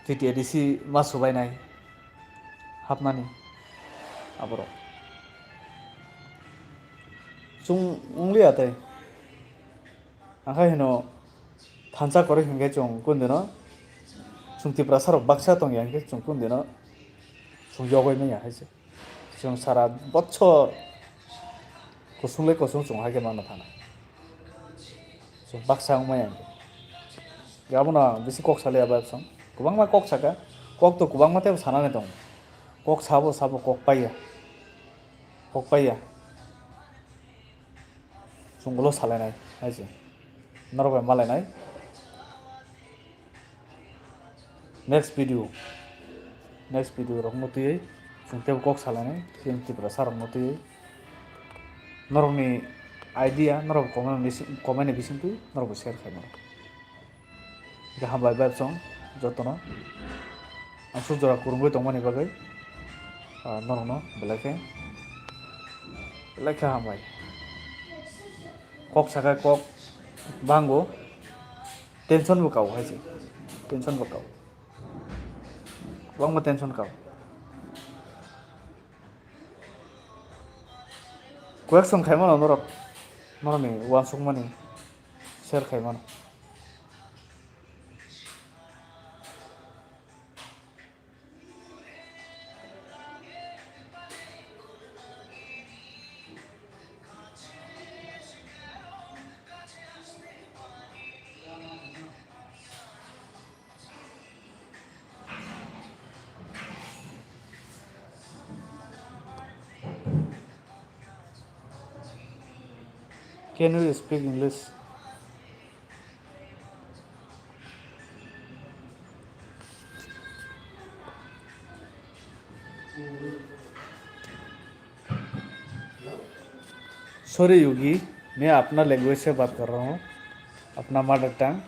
T T A D C ma subainai hapnani aborok. Chwng wngliya tei. Ang khai hino thansa kwrwi hinkhe chwng kundino chwng Tiprasa rok baksa tongya hinkhe chwng kundino chwng yogwi manya hai se. Chwng sara bochor kusung le kusung chwng hai khe manna thana. Chwng baksa wng maya hinkhe. Abono ang bisi kok salai abo chwng. Kwbangma kok saka, kok to kwbangma teibo sanani tongo. Kok sabo sabo kok paiya. Kok paiya. Chwng ulo salainai hai se. Norok bai malainai. Next video, next video rok no twiwi chwng teibo kok salainai, chini Tiprasa rok no twiwi. Norokni idea norok comment ni bising, comment ni bisingtwi norok bo share khaimano. Hingkhe hambai bai chwng jotono. Ang suk jora kwrwngwi tongmani bagwi, ah, norokno belai khe, belai khe hambai. Kok sakha kok bango. Tension bo kao hai se. Tension bo kao. Kwbangma tension kao. Correction khaimano norok. Norokni uansukmani share khaimano. Can you speak English? Sorry योगी, मैं अपना लैंग्वेज से बात कर रहा हूँ, अपना mother tongue,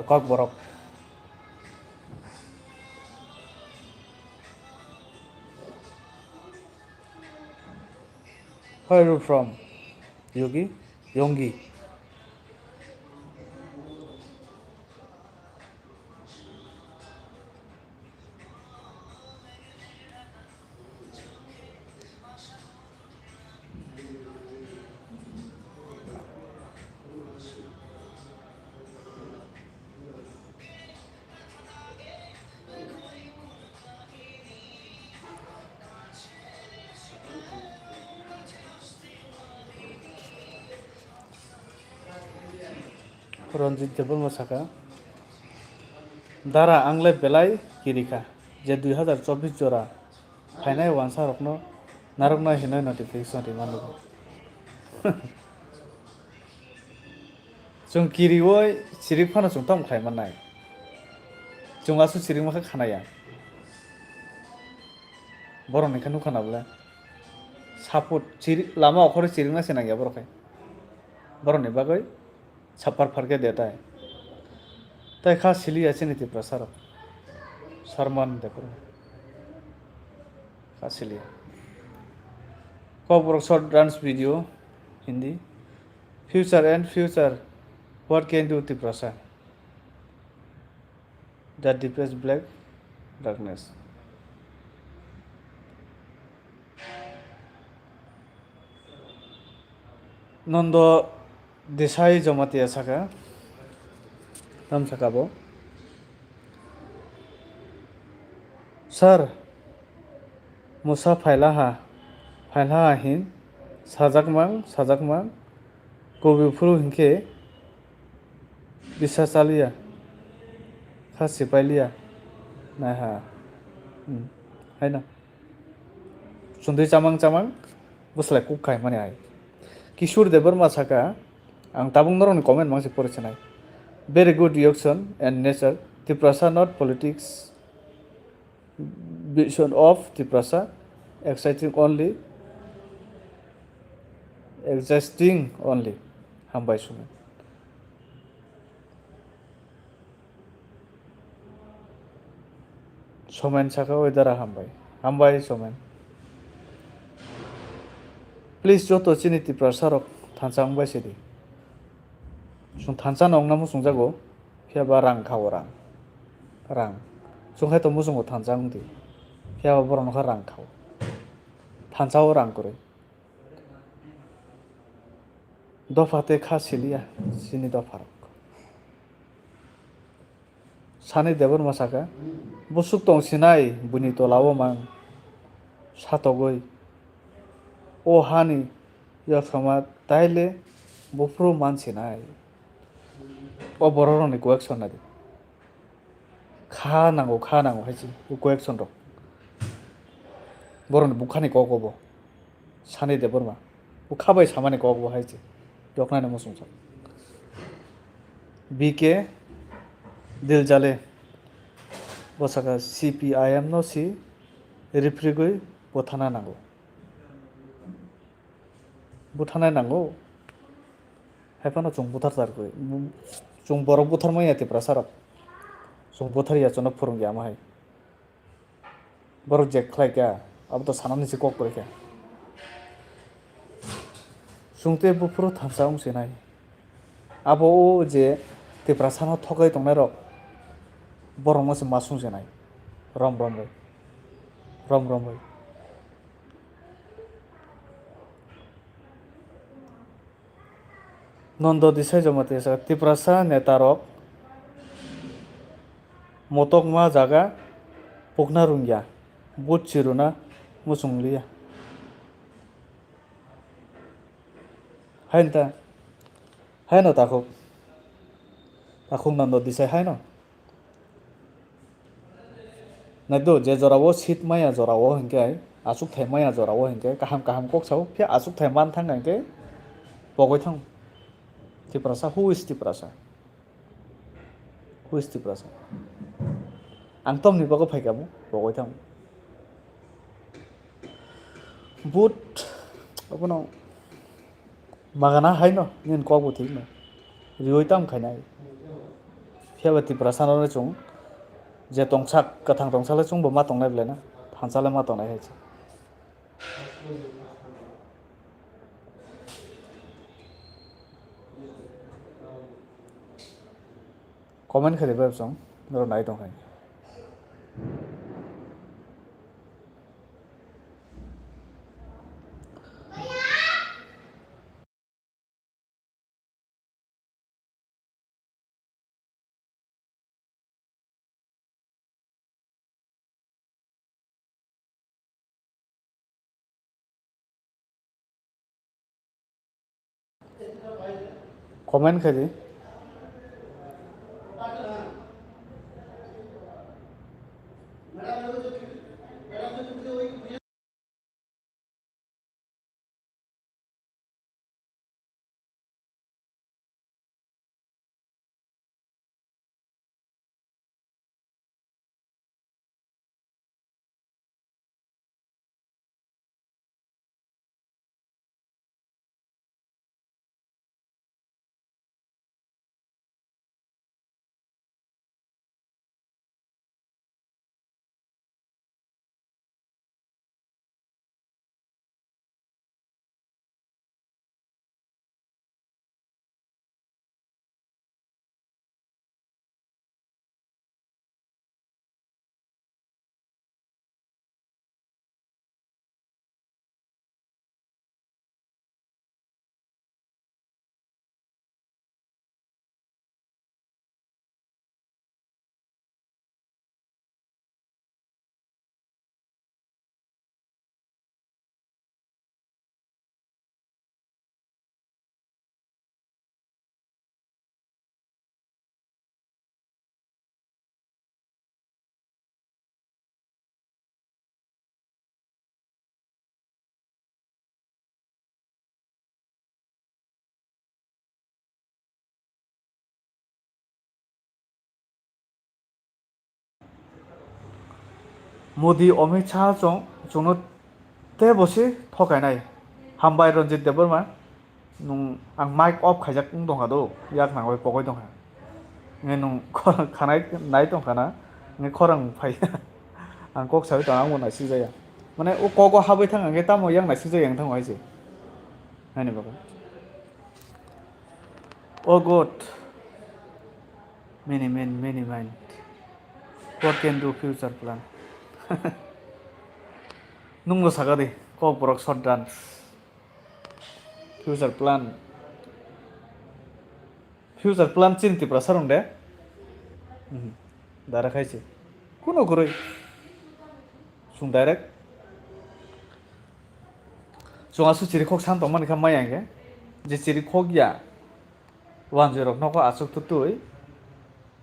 Kokborok. Where are you from? योगी, योंगी। Ranjit Debbarma saka, Dara, ang le belai kirikha je dui hazar chobbish jora phainai wansarokno narwknai hinwi notification rima nugo. Chwng kiriwi chirik phano chwng tamo khlai mannai. Chwng aswk chirikma khe khanaya. Borokni khe nukha na bole. Saput chiri-, lama okhorwi chirikna se nangya borok khe. Borokni bagwi sapar pharkhe de tai. Tai kha siliya chini Tiprasarok. Sarman Debbarma. Kha siliya. Kokborok short dance video, Hindi. Future and future, what can do Tiprasa? The deepest black darkness. Nondo Desai Jamatia saka, tam saka bo. Sir, Musa phailaha, phailaha hin sajakmang, sajakmang, kobi phuru hinkhe bisa chaliya, kha sipailiya, naiha, hmm, haino. Chundui chamang chamang, bwslai kuk khai mani hai. Kishore Debbarma saka, ang tabuk norokni comment mangsi pori sanai. Very good reaction and nature, Tiprasa not politics. Vision of Tiprasa, exciting only, existing only. Hambai Sumen. Somen saka, oi dara hambai. Hambai Somen. Please joto chini Tiprasa rok thansa wngbai sidi. Chwng thansa no wngna muchungjago. Phiya ba rang kha o rang. Rang. Chwng hai to muchungo thansa wngdi. Phiya ba borok no kha rang kha o. Thansa o rang kwrwi. Dopha tei kha siliya chini dopha rok. Sani Debbarma saka, busuk tong sinai buini tola o mang satogwi. O hani yoksoma taile buphuru man sinai. O borok rokni question nadi. Kha nango, kha nango hai se, o question rok. Borokni bukhani kok obo. Sani Debbarma. O kha bai samani kok obo hai se. Yoknani muchungsa. B K Diljale. Bo saka C P I M no si riphrigwi buthana nango. Buthana nango. Hai phano chwng buthar tar kwrwi. Chwng borok buthar manya Tiprasa rok. Chwng buthar ya chwngno phwrwng ya ma hai. Borok je khlai kha, abo to sanani se kok kwrwi kha. Chwng tei buphuru thansa wng sinai. Abo o je Tiprasano thokai tongnai rok, borokno se ma sung sinai. Rom rom bai. Rom rom bai. Nondo Desai Jamatia saka, Tiprasa neta rok motokma jaga pukna rwngya, but chiruna muchung liya. Hain ta, haino takhuk, takhuk Nondo Desai haino. Naikdo, je jorao seat maya jorao hinkhe, achukthai maya jorao hinkhe, kaham kaham kok sao, phiya achukthai man thang hinkhe, pogoi thang. Tiprasa, who is Tiprasa? Who is Tiprasa? Ang tomni bagwi phaikha bo, pogoi thang. But abono magana haino nini kok bo thikno riwi tam khainai. Phiya ba Tiprasa no chwng je tongsak, kwthang tongsak le chwng bo ma tongnai belai na, thansa le ma tongnai hai se. Comment khe de bai chwng, norok nai tong khe. Comment khe di. Modi, Amit Shah chwng, chwngno teibo se thokainai. Hambai Ranjit Debbarma, nwng ang mic off khaijak wng tongkha do, yak nangwi pogwi tongkha. Nge nwng khanai nai tongkha na, nge khorang phai. Ang kok sawi tong, ang bo naisik jaya. Mane o kok o habwi thang, ang khe tamo yang naisik jaya yang thango hai se. Haini bagwi. Oh God, many men, many mind. What can do future plan? Nwng no saka di, kok borok short dance. Future plan. Future plan chini Tiprasa rong de. Mhm. Dara khai se. Kuno kwrwi. Chwng direct. Chwng aswk chirikhok san tongmani kha maya hwnkhe. Je chirikhok ya. Wanjwi rok nogo aswk twtwi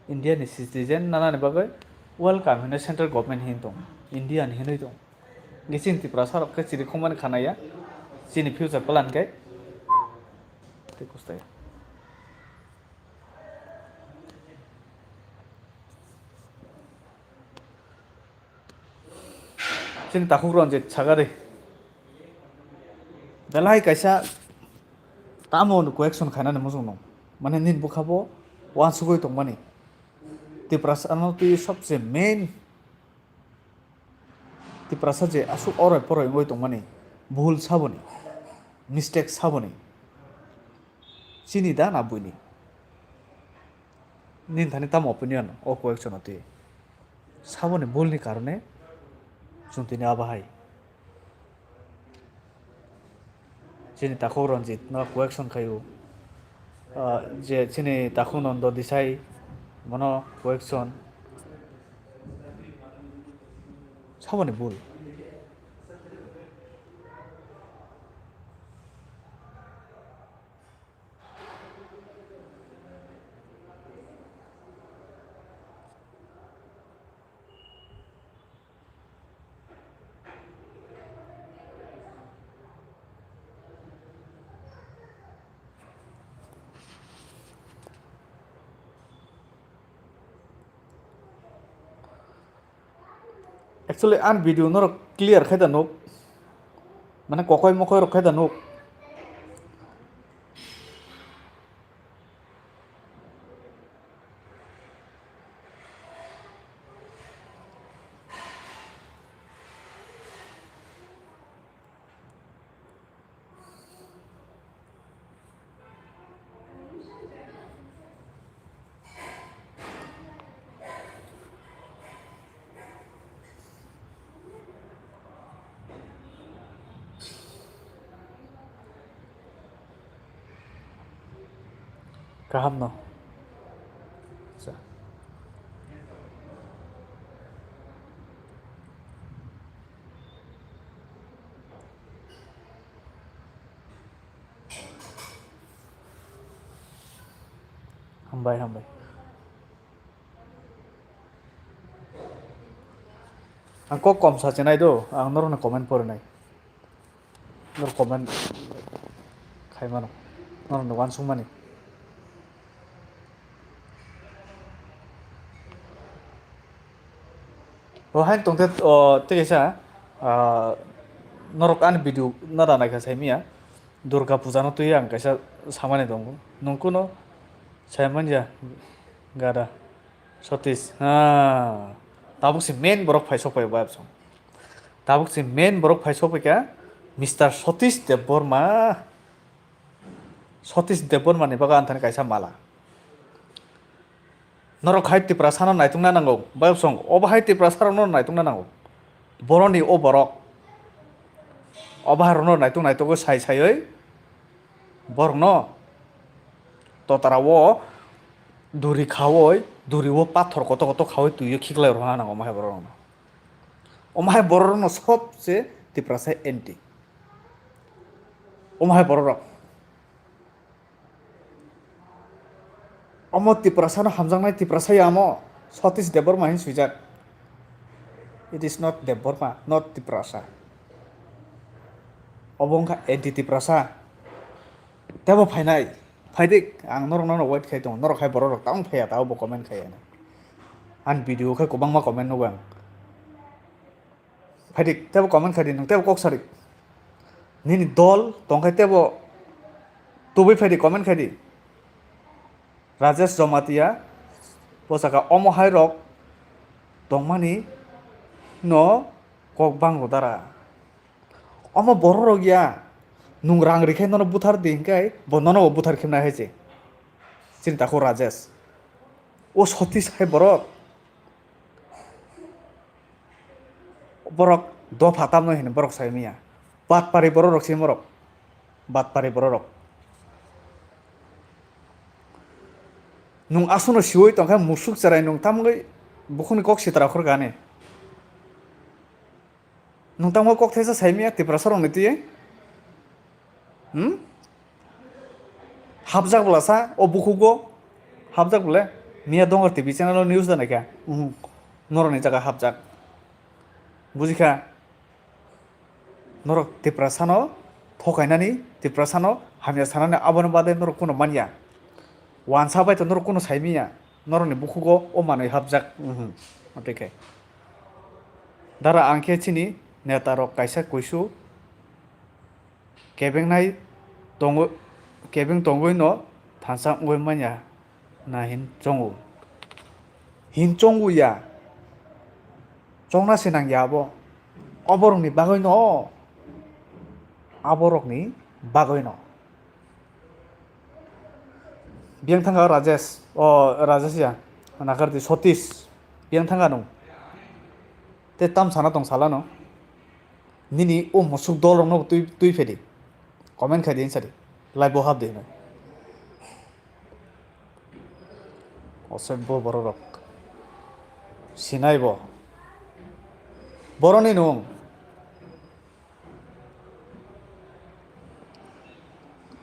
India ni citizen nanani bagwi welcome hinwi central government hin tong. India ni hinwi tong. Nge chini Tiprasa rok khe chirikhok mani khanaya. Chini future plan khe. Tei kustai. Chini takhuk Ranjit saka de. Belai kaisa tamo question khainani muchung nung. Mane nini bwkha bo uansugwi tongmani. Tiprasa no twi sobse main Tiprasa je aswk oroi poroi wngwi tongmani, bhul saboni, mistake saboni, chini da na buini? Nini thani tamo opinion o question o twi? Saboni bhulni karone chwng tini abo hai. Chini takhuk Ranjit no question khaio. Ah, je chini takhuk Nondo Desai bono question. Saboni bul. Actually, ani video norok clear khai da nuk. Mane kokoi mokoi rok khai da nuk. Kaham no. Acha. Hambai, hambai. Ang kok kom sa chenai do, ang norokno comment porinai. Norok comment khai mano, norokno uansukmani. O hai tongte, o, tei kaisa, ah, norok ani video no da naikha saimanya. Durga puja no twi ang kaisa samani tongo. Nungkuno saimanya gada. Satish. Ha. Tabuk si main borok phai sok pai o bayap song. Tabuk si main borok phai sok pai kha Mister Satish Debbarma. Satish Debbarma ni bagwi ang thani kaisa mala. Norok hai Tiprasa no naitukna nango, bayapsong, obo hai Tiprasa rok no naitukna nango. Boroni o borok. Obo hai rok no naituk naituk sai saiwi borok no totara o duri khawi, duri o pathor koto koto khawi twi o khiklai rwna nango omo hai borok no. Omo hai borok no sobse Tiprasa anti. Omo hai borok rok. Omo Tiprasa no hamjaknai Tiprasa ya omo, Satish Debbarma hin swijak. It is not Debbarma, not Tiprasa. Obo wngkha anti Tiprasa. Tebo phainai, phaidik, ang norok no wait khai tongo, norok hai borok rok tamo phaiya, tabo bo comment khai ya. Ani video khai kwbangma comment nugo ang. Phaidi, tebo comment khaidi, nwng tebo kok sadi. Nini dol tongkhai tebo tubui phaidi, comment khaidi. Rajesh Jamatia, bosaka omo hai rok tongmani no kok bang dara. Omo borok rok ya, nwng rang rikhe nono buthar di hinkhai, bo nono bo buthar khimnai hai se. Chini takhuk Rajesh. O Satish hai borok. Borok dopha tamno hino borok sai manya. Batpari borok rok se borok. Batpari borok rok. Nwng aswkno siwi tongkha musuk cherai nwng tamgwi bukhukni kok sitra khorkha ani. Nwng tamo kok thaisa sai manya Tiprasa rokni twi? Hmm? Hapjak bwla sa o bukhugo. Hapjak bwle. Miya Dongar T V channel o news da naikha. Mhm. Norokni jaga hapjak. Bujikha. Norok Tiprasano thokainani, Tiprasano hamya sanani aboni bade norok kuno manya. Wansa bai to norok kuno sai manya. Norokni bukhugo o manwi hapjak. Mhm. Otekhe. Dara ang khe chini neta rok kaisa kuisu kebengnai tongo, kebeng tongwi no thansa wngwi manya na hin chongo. Hin chongo ya. Chongna se nang ya abo. Oborokni bagwi no. Aborokni bagwi no. Biyang thangka Rajesh, o Rajesh ya, nakardi Satish, biyang thangka nung. Te tam sana tong sala no. Nini o musuk dol rok no twi, twi phedi. Comment khai di, sadi. Live bo hap di hinwi. Osek bo borok rok. Sinai bo. Boroni nung.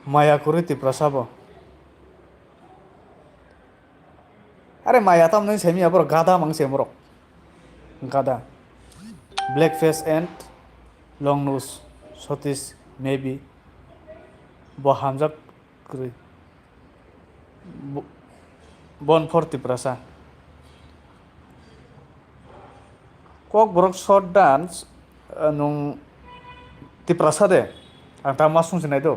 Maya kwrwi Tiprasa bo. Are maya tamni saimanya borok gada mang se borok. Gada. Black face and long nose. Satish maybe. Bo hamjak kwrwi. Bo-, Bon for Tiprasa. Kokborok short dance, eh, nwng Tiprasa de, ang ta ma sung sinai do,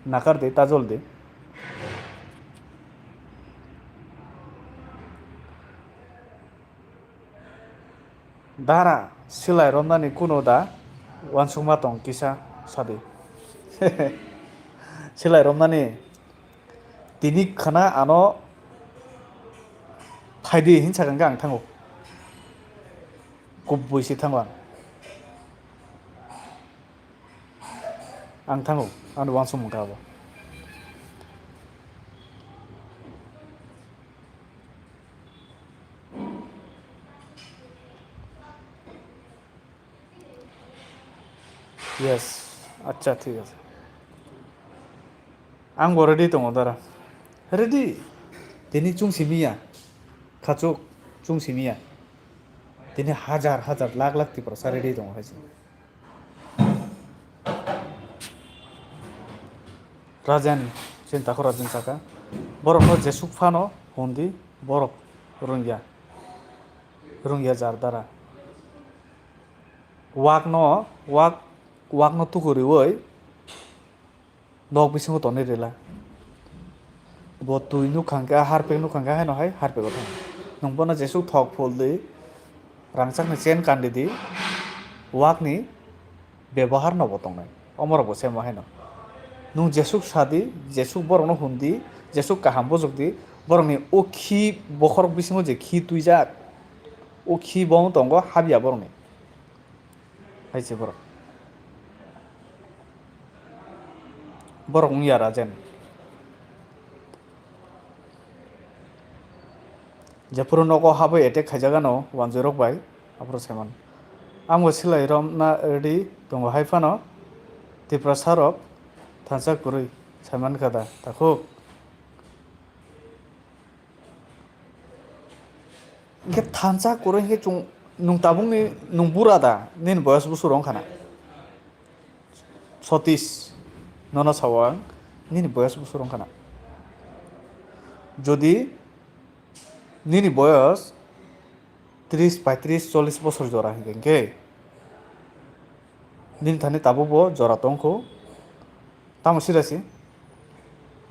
nakar de, ta jol de. Dara, silai romnani kuno da, wansukma tong kisa sadi. Silai romnani tini khana ano phaidi hin sakang ang thango. Kubui si thango ang. Ang thango, ano wansuk mungka abo. Yes, acha, thik ase. Ang bo ready tongo dara. Ready. Tini chung simiya. Khachuk chung simiya. Tini hajar hajar lakh lakh Tiprasa ready tongo hai se. Rajen, chini takhuk Rajen saka, borokno jesuk phano hundi, borok rwngya, rwngya jar dara. Wakno, wak, wakno tuku riwi nok bisingo tonwi rwla. Bo twi nukha hwnkhe, harpek nukha hwnkhe haino hai harpego thang. Nwng bono jesuk thok phul di, rangchakni chen kandi di, wakni bebohar no bo tongnai. Omorok bo semo haino. Nwng jesuk sadi, jesuk borokno hundi, jesuk kaham bujukdi, borokni o khi bokhorok bisingo je khi twijak, o khi bo wng tongo habya borokni. Hai se borok. Borok wngya Rajen. Jephuru nogo habwi attack khaijak ano wanjwirok bai, aphuru saiman. Ang bo silai romna ready tongo hai phano Tiprasa rok thansa kwrwi saiman kha da takhuk. Hingke thansa kwrwi hingke chwng nwng tabukni nwng bura da nini boyos bwswk rwng khana? Sotis, nono sao ang, nini boyos bwswk rwng khana? Jodi nini boyos tris, paitris, chollis bosor jora hingke, hingke nini thani tabuk bo jora tongkho. Tamo sida se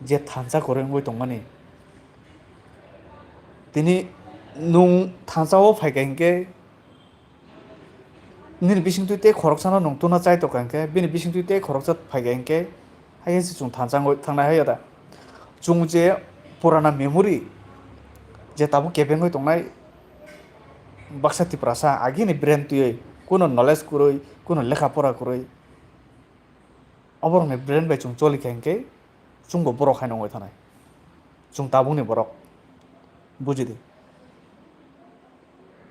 je thansa kwrwi wngwi tongmani. Tini nwng thansa o phaikha hingke, nini bisingtwi tei khoroksano nwng tuna chai tokha hingke, bini bisingtwi tei khoroksa phaikha hingke, hai se chwng thansa wngwi thangnai hai da. Chwng je purana memory, je tabuk kebengwi tongnai baksa Tiprasa, agini brain twiwi, kuno knowledge kwrwi, kuno lekha pora kwrwi, oborokni brain bai chwng choli kha hingke, chwngbo borok haino wngwi thanai. Chwng tabukni borok. Buji di.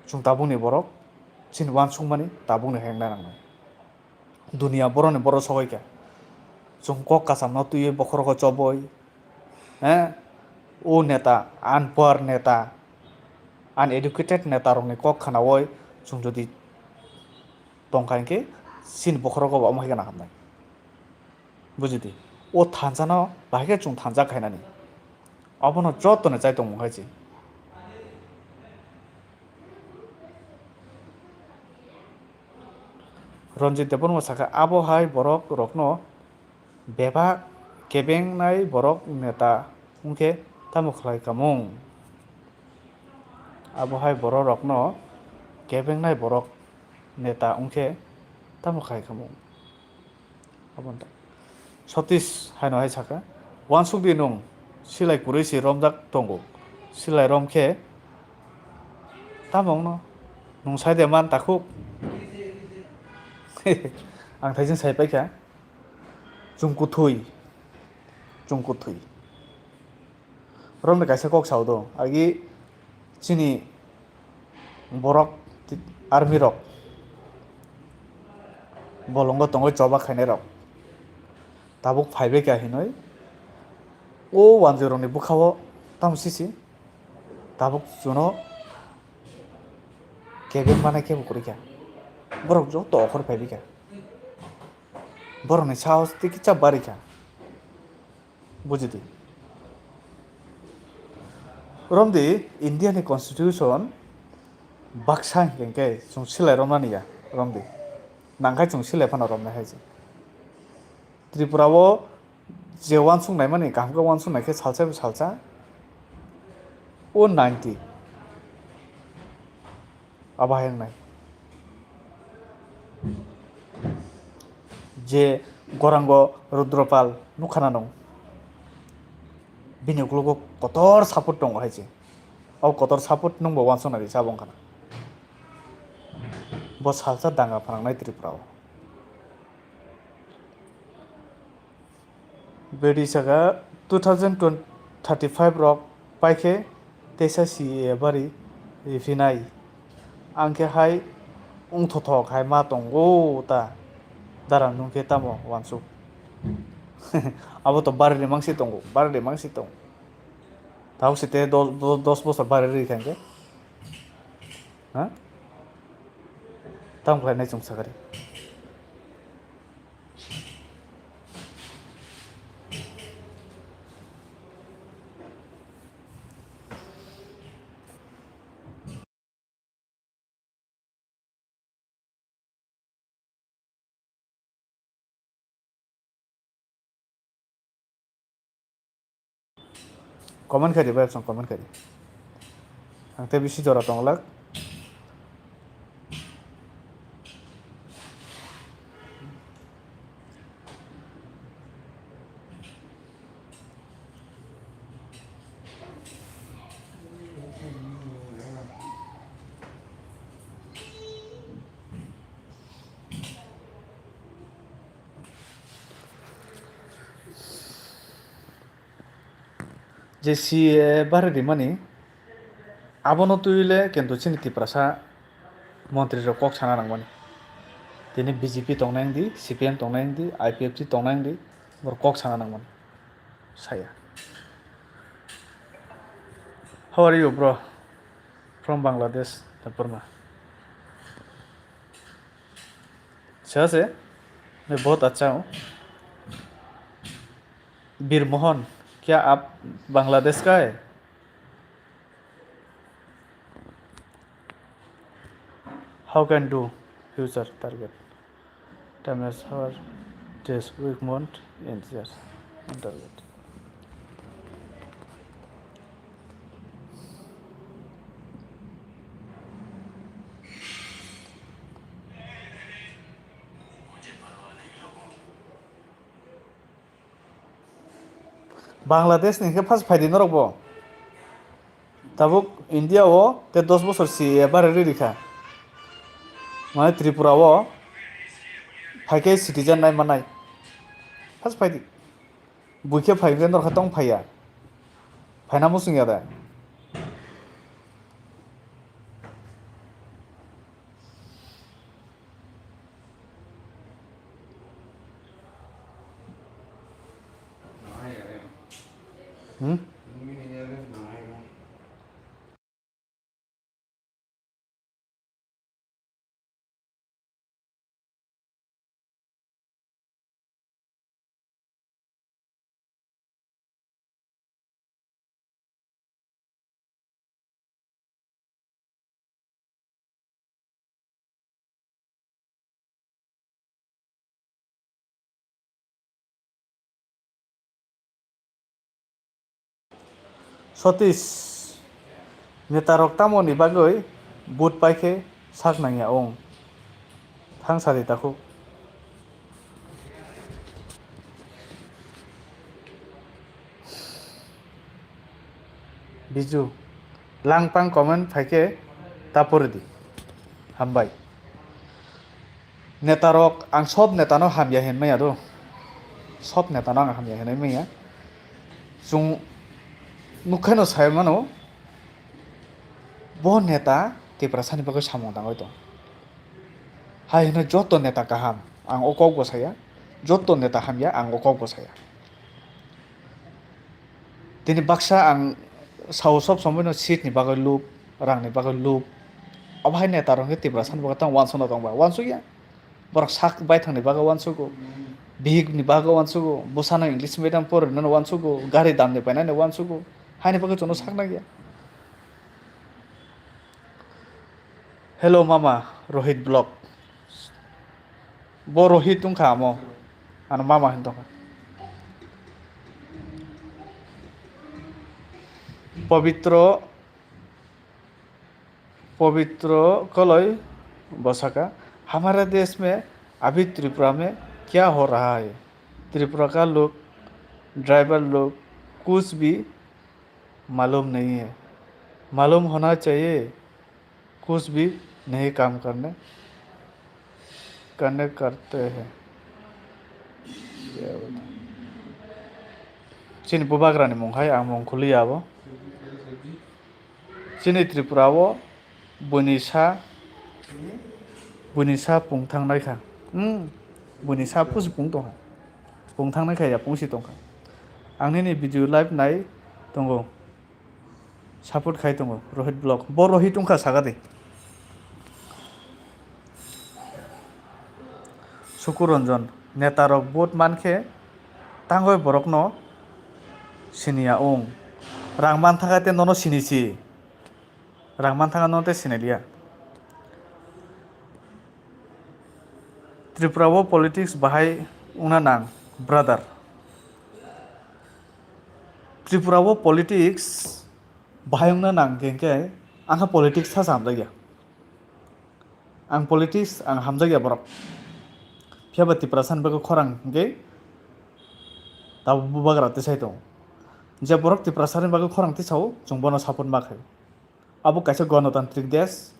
Chwng tabukni borok, chini uansukmani tabukni hai wngna nangnai. Duniya borokni borok sogwi kha. Chwng kok kasamno twiwi bokhorogo chobwi, he? O neta, unpower neta, uneducated neta rokni kok khnawi chwng jodi tongkha hingke, chini bokhorogo bo omo hai gana hamnai. Buji di, o thansa no bahai khe chwng thansa khainani. Obono joto ni chai tongmung hai se. Ranjit Debbarma sakha, abo hai borok rokno bebak kebengnai borok neta wngkhe tamo khlai kamung? Abo hai borok rokno kebengnai borok neta wngkhe tamo khlai kamung? Abo wngkha. Sotish haino hai sakha, "Uansuk di nwng, silai kwrwi se romjak tongo, silai rom khe tamo wngno? Nwng sai de man takhuk?" Ang thaising sai paikha, chwng kwthwi, chwng kwthwi. Romni kaisa kok sao do, agi chini borok, army rok bolongo tongwi choba khainai rok tabuk phaibai kha hinwi o wanjwi rokni bwkhao tamo sisi tabuk chuno kebeng manai khe bo kwrwi kha, borok joto okhor phaibai kha, borokni sahos tei kisa bari kha. Buji di. Romdi, India ni constitution baksa hinkhe chwng silai romnani ya, romdi. Nangkhai chwng silai phano romnai hai se. Tripura o je uansuk naimani, kaham khe uansuk naikhe salsa bai salsa o ninety. Abo hai wngnai. Je gorango Rudropal nukha na nung. Bini ukologo kotor support tongo hai se. O kotor support nungbo uansuk nai risa abo wngkha na. Bo salsa danga phanangnai Tripura o. Bedi saka two thousand thirty-five rok paikhe teisa C A A bari riphinai. Ang khe hai wngthothok hai ma tongo ta. Dara nung khe tamo uansuk. Abo to bari rimang si tongo, bari rimang si tongo. Tao si te dos, dos, dos bosor bari ri kha hwnkhe. Ha? Tamo khlai nai chwng sakari. Comment khaidi, bai, option comment khaidi. Ang tei bisi jora tonglak. Je C A A bari rimani, abono twi le kintu chini Tiprasa montri rok kok sana nangmani. Tini B J P tongnai wngdi, C P M tongnai wngdi, I P F T tongnai wngdi, borok kok sana nangmani. Saya. How are you, bro? From Bangladesh, Burma. अच्छा से, मैं बहुत अच्छा हूँ। बीर मोहन, क्या आप बांग्लादेश का है? How can do future target? Time as our days, week, month, and years. And target. Bangladesh ni khe first phaidi norok bo. Tabuk India o te dos bosor C A A bari riri kha. Mane Tripura o phaikhe citizen nai manai. First phaidi. Buikhe phai hwnkhe norkha tong phaiya. Phaina muchung ya da. Hmm? Sotish, netarok tamoni bagwi vote paikhe sak nangya wng? Thang sadi takhuk. Biju, langpang comment phaikhe ta pori di. Hambai. Netarok, ang sob netano hamya hinmaya do. Sob netano ang hamya hinmaya. Chwng nukhaino sai mano, bo neta Tiprasani bagwi samung tangwi tong. Hai hino joto neta kaham, ang o kok bo saya. Joto neta hamya, ang o kok bo saya. Tini baksa ang sao sob somoi no seat ni bagwi lub, rang ni bagwi lub. Obo hai neta rok khe Tiprasa ni bagwi tang uansuk no tong ba, uansuk ya. Borok sak baithang ni bagwi uansugo, bihik ni bagwi uansugo, bwsano English medium pori rwna no uansugo, gari dam ni paina no uansugo, haini bagwi chwngno sak nang ya. Hello mama, Rohit Vlog. Bo Rohit wngkha amo. Ano mama hin tongkha. Pabitro, pabitro koloi bosaka, hamare desh mein abhi Tripura mein kya ho raha hai? Tripura ka log, driver log, kuch bhi malum nahi hai. Malum hona chahiye, kuch bhi nahi kaam karne, karne karte hai. Chini bubagrani mung hai, ang mung khuliya abo. Chini Tripura o buini sa, buini sa pung thangnai kha. Hmm, buini sa pusi pung tongkha. Pung thangnai kha ya pungsi tongkha. Ang nini video live nai tongo. Support khai tongo Rohit Vlog. Bo Rohit wngkha saka di. Sukuranjan, netarok vote mankhe tangoi borokno siniya wng. Rang manthaka tei nono sinisi. Rang manthaka nono tei siniliya. Tripura o politics bahai wngna nang, brother. Tripura o politics bahai wngna nang khe, khe ang kha politics sa hamjakya. Ang politics ang hamjakya borok. Phiya ba Tiprasa ni bagwi khorang hwnkhe tabuk bubagra tisai tongo. Je borok Tiprasa ni bagwi khorang tisao, chwng bono support ma khai. Abo kaisa ganatantrik desh.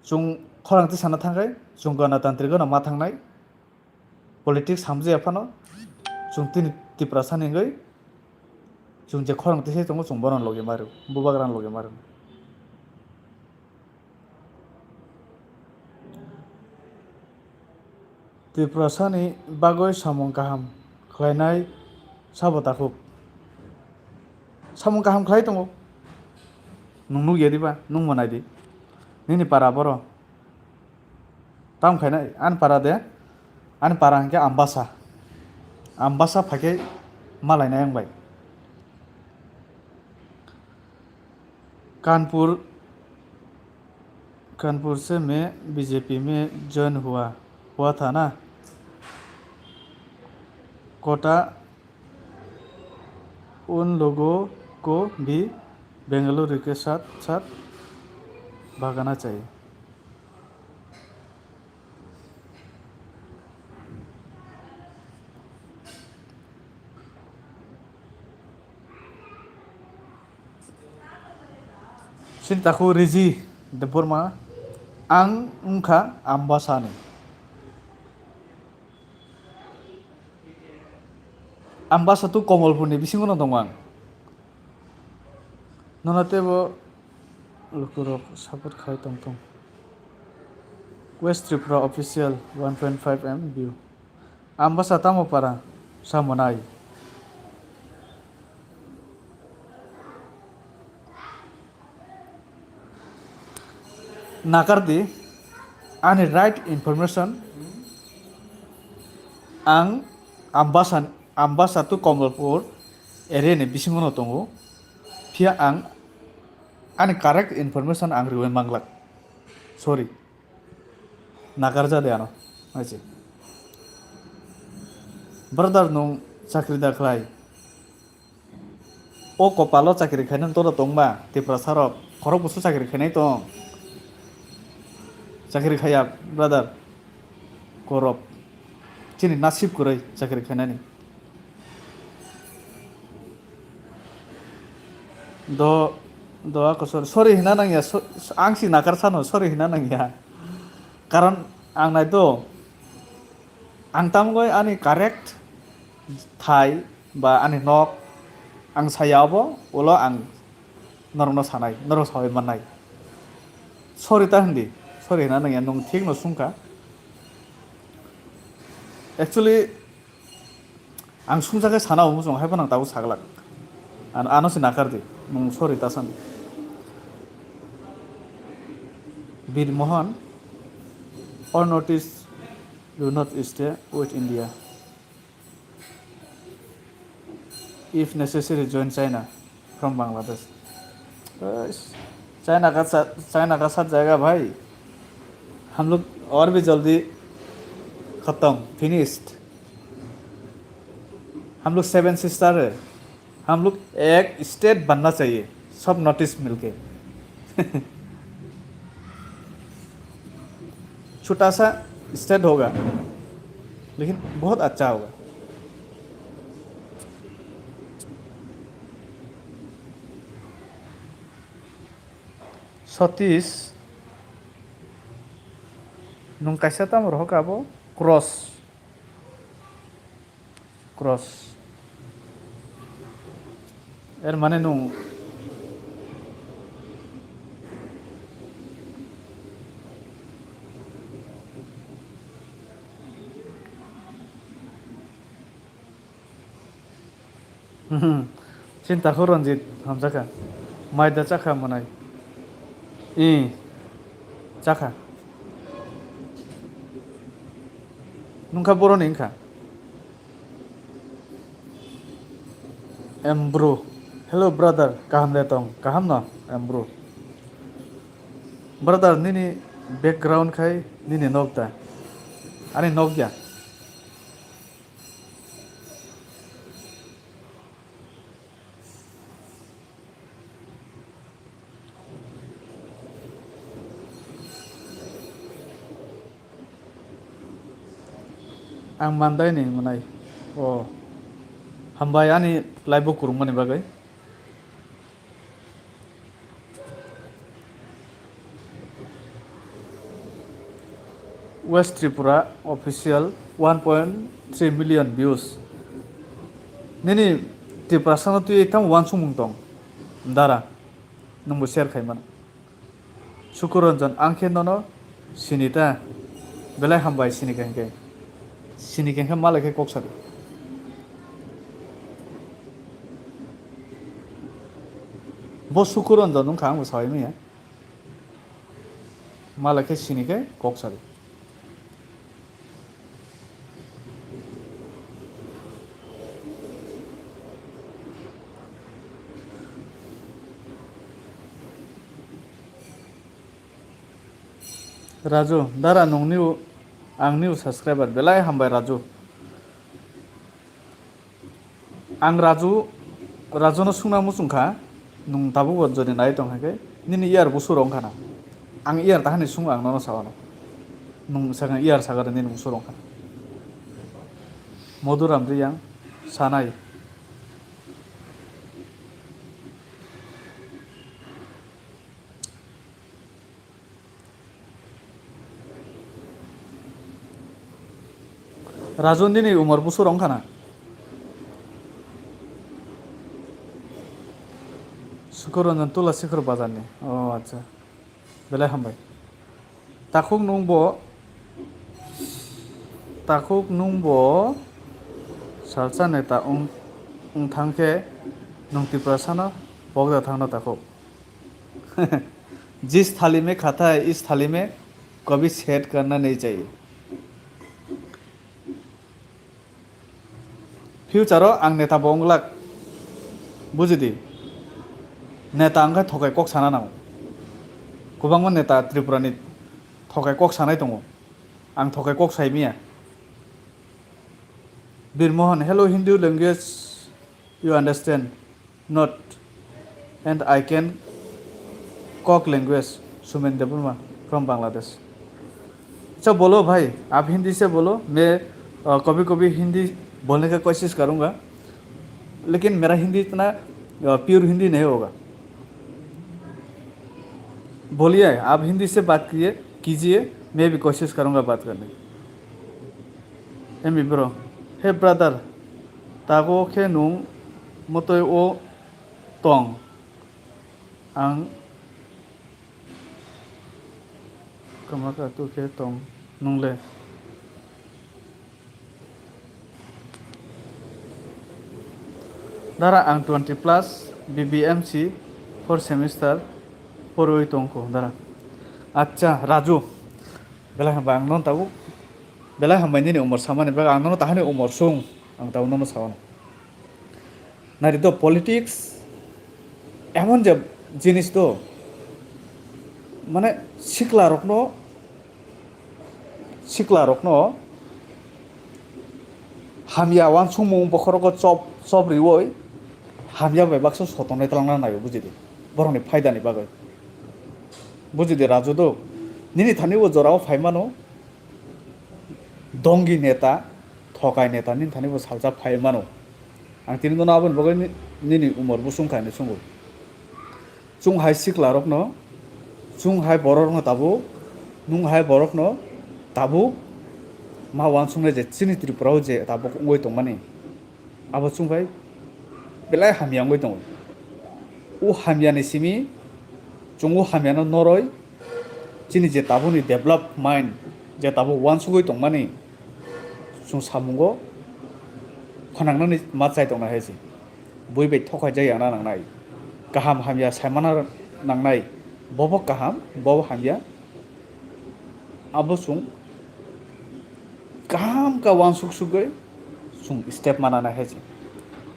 Chwng khorang tisana thangkhe, chwng ganatantrik no ma thangnai. Politics hamjaya phano, chwng tini Tiprasa ni wngwi, chwng je khorang tisai tongo, chwng bono logi mario, bubagrano logi mario. Tiprasa ni bagwi samung kaham khlainai sabo takhuk. Samung kaham khlai tongo. Nwng nukya diba? Nwng bo nai di. Nini para boro. Tamo khainai, ani para de, ani para hwnkhe Ambasa. Ambasa phaikhe malainai ang bai. Kanpur, Kanpur se me B J P me join hua, hua tha na? Kota un logo ko bhi Bengaluru ke sath sath bhagana chahiye. Chini takhuk Riji Debbarma, ang wngkha Ambasani. Ambasa tu Komolpurni bisingo no tongo ang. Nono teibo lukurok support khai tongthung. West Tripura Official one point five M view. Ambasa tamo para samonai. Nakardi, ani right information, ang Ambasa, Ambasa to Kamalpur area ni bisingo no tongo, phiya ang ani correct information ang riwi manglak. Sorry, nakarja de ano, aise. Brother, nwng chakri da khlai? O kopalo chakri khainani toro tongma, Tiprasa rok khorok busu chakri khainai tong. Chakri khaiya, brother. Korop. Chini nasib kwrwi chakri khainani. Do, do ako sorry, sorry hina nangya, so-, ang si nakar sano, sorry hina nangya. Karon ang nai do, ang tamgoi ani correct thai ba ani nok ang saya obo, ulo ang norokno sanai, norok sawi mannai. Sorry ta hindi, sorry hina nangya, nwng thik no sungkha. Actually, ang sungjakhe sana omo chwng, hai phano ang tabuk saglak. Ano, ano se nakar di, nwng sorry ta sani. Bir Mohan, or notice, do not stay with India. If necessary, join China from Bangladesh. बस, चाइना का सा-, चाइना का साथ जाएगा भाई, हम लोग और भी जल्दी खत्म, finished। हम लोग सेवन सिस्टर है, हम लोग एक स्टेट बनना चाहिए, सब नॉर्थ ईस्ट मिलके। छोटा सा स्टेट होगा, लेकिन बहुत अच्छा होगा। Satish, nung kaisa tamo rohok abo? Cross. Cross. Er mane nung Hmm. Chinta kho Ranjit, hamjakha. Maida chakha mwnai. I, chakha. Nungkha boroni wngkha. Em bro. Hello brother, kaham de tong? Kaham no? Em bro. Brother, nini background khai nini nok da? Ani nok ya. Ang Mandai ni mwnai. O. Hambai ani live bo kurungmani bagwi. West Tripura official one point three million views. Nini Tiprasa no twi tamo uansukmung tong, dara, nwngbo share khai mano. Sukuranjan, ang khe nono sini ta, belai hambai sini khe hwnkhe. Sini khe hwnkhe malai khe kok sadi. Bo Sukuranjan wngkha, angbo saui manya. Malai khe sini khe kok sadi. Raju, dara nung new, ang new subscriber, belai hambai Raju. Ang Raju, Raju no sungna muchung kha, nung tabuk bo jodi nai tong hai khe, nini year busu rong khana. Ang year tahani sung ang nono sawano. Nung sakha year sakha nini busu rong khana. Madhuram Riyang, Sanai. Raju nini umor busu rong khana. Sukuranjan Tula Sikhor bazar ni. O acha. Belai hambai. Takhuk nung bo, takhuk nung bo salsa neta wng, wng thang khe nung Tiprasa no pokda thangno takhuk. जिस थाली में खाता है, इस थाली में कभी सेट करना नहीं चाहिए। Future o ang neta bo wng glak, buji di. Neta wng khe thokai kok sana nango. Kwbangma neta Tripura ni thokai kok sanai tongo. Ang thokai kok sai manya. Bir Mohan, hello, Hindu language you understand not, and I can Kok language, Sumen Debbarma from Bangladesh। अच्छा बोलो भाई, आप हिंदी से बोलो। मैं, अ, कभी कभी हिंदी बोलने का कोशिश करूँगा, लेकिन मेरा हिंदी इतना, अ, प्योर हिंदी नहीं होगा। बोलिए, आप हिंदी से बात किए, कीजिए, मैं भी कोशिश करूँगा बात करने की। Em bro, he brother, tago khe nung motoi o tong? Ang kwma katu khe tong nungle? Dara, ang twenty plus, B B M C four semester porwi tongkho, dara. Acha, Raju, belai hambai, ang nono tabuk belai hambai nini umor samani bagwi, ang nono tahani umor sung, ang tabuk nono sao. Nari do politics emon je jinis do, mane sikla rokno, sikla rokno Hamya uansukmung bokhorogo chop chop riui hamya bai baksa sotongnai twlangna naio, bujidi, borokni phaidani bagwi. Bujidi Raju do, nini thani o jorao phai mano, dongi neta, thokai neta nini thani bo salsa phai mano. Ang tini nono aboni bagwi ni-, nini umor bosong kha hinwi swngo. Chwng hai sikla rokno, chwng hai borok rokno tabuk, nwng hai borokno tabuk ma uansuknai je chini Tripura o je tabuk wngwi tongmani, abo chwng bai belai hamya wngwi tongo. O hamya ni simi chwng o hamya no noroi chini je tabuk ni develop mind, je tabuk uansugwi tongmani, chwng samungo khwnangnani ma chai tongna hai se. Bui bai thokhai jak ya na nangnai. Kaham hamya saimana nangnai. Bobo kaham, bobo hamya. Abo chwng kaham khe uansuk sugwi chwng step mana nai hai se.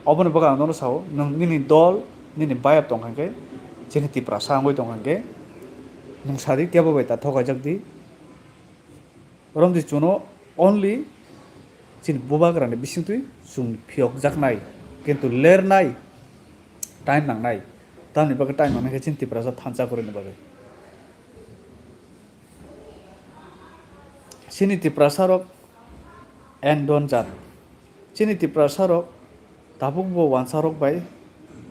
Oboni bagwi ang nono sao, nwng nini dol, nini bayap tong kha khe, chini Tiprasa wngwi tong kha khe, nwng sadi kebo bai ta thokhai jak di. Romdi chuno only chini bubagrani bisingtwi chwng phiyokjaknai, kintu lernai time nangnai. Tamni bagwi time nangnai khe chini Tiprasa thansa kwrwini bagwi. Chini Tiprasa rok and don jat. Chini Tiprasa rok tabuk bo wansa rok bai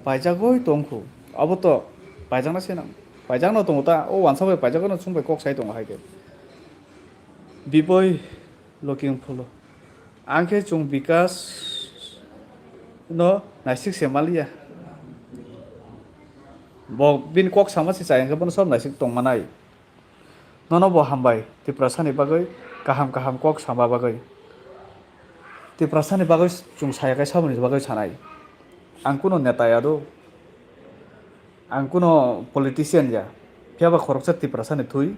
paijagwi tongkhu. Abo to paijakna se nang. Paijakno tongo ta, o wansa bai paijakno chwng bai kok sai tongo hai khe. Biboi looking phulo. Ang khe chwng Bikas no naisik se maliya. Bo bini kok sama se chai, ang khe bono sob naisik tong manai. Nono bo hambai, Tiprasani bagwi kaham kaham kok sama bagwi. Tiprasani bagwi chwng saya khe saboni bagwi sanai. Ang kuno neta ya do. Ang kuno politician ya. Phiya ba khoroksa Tiprasani thwi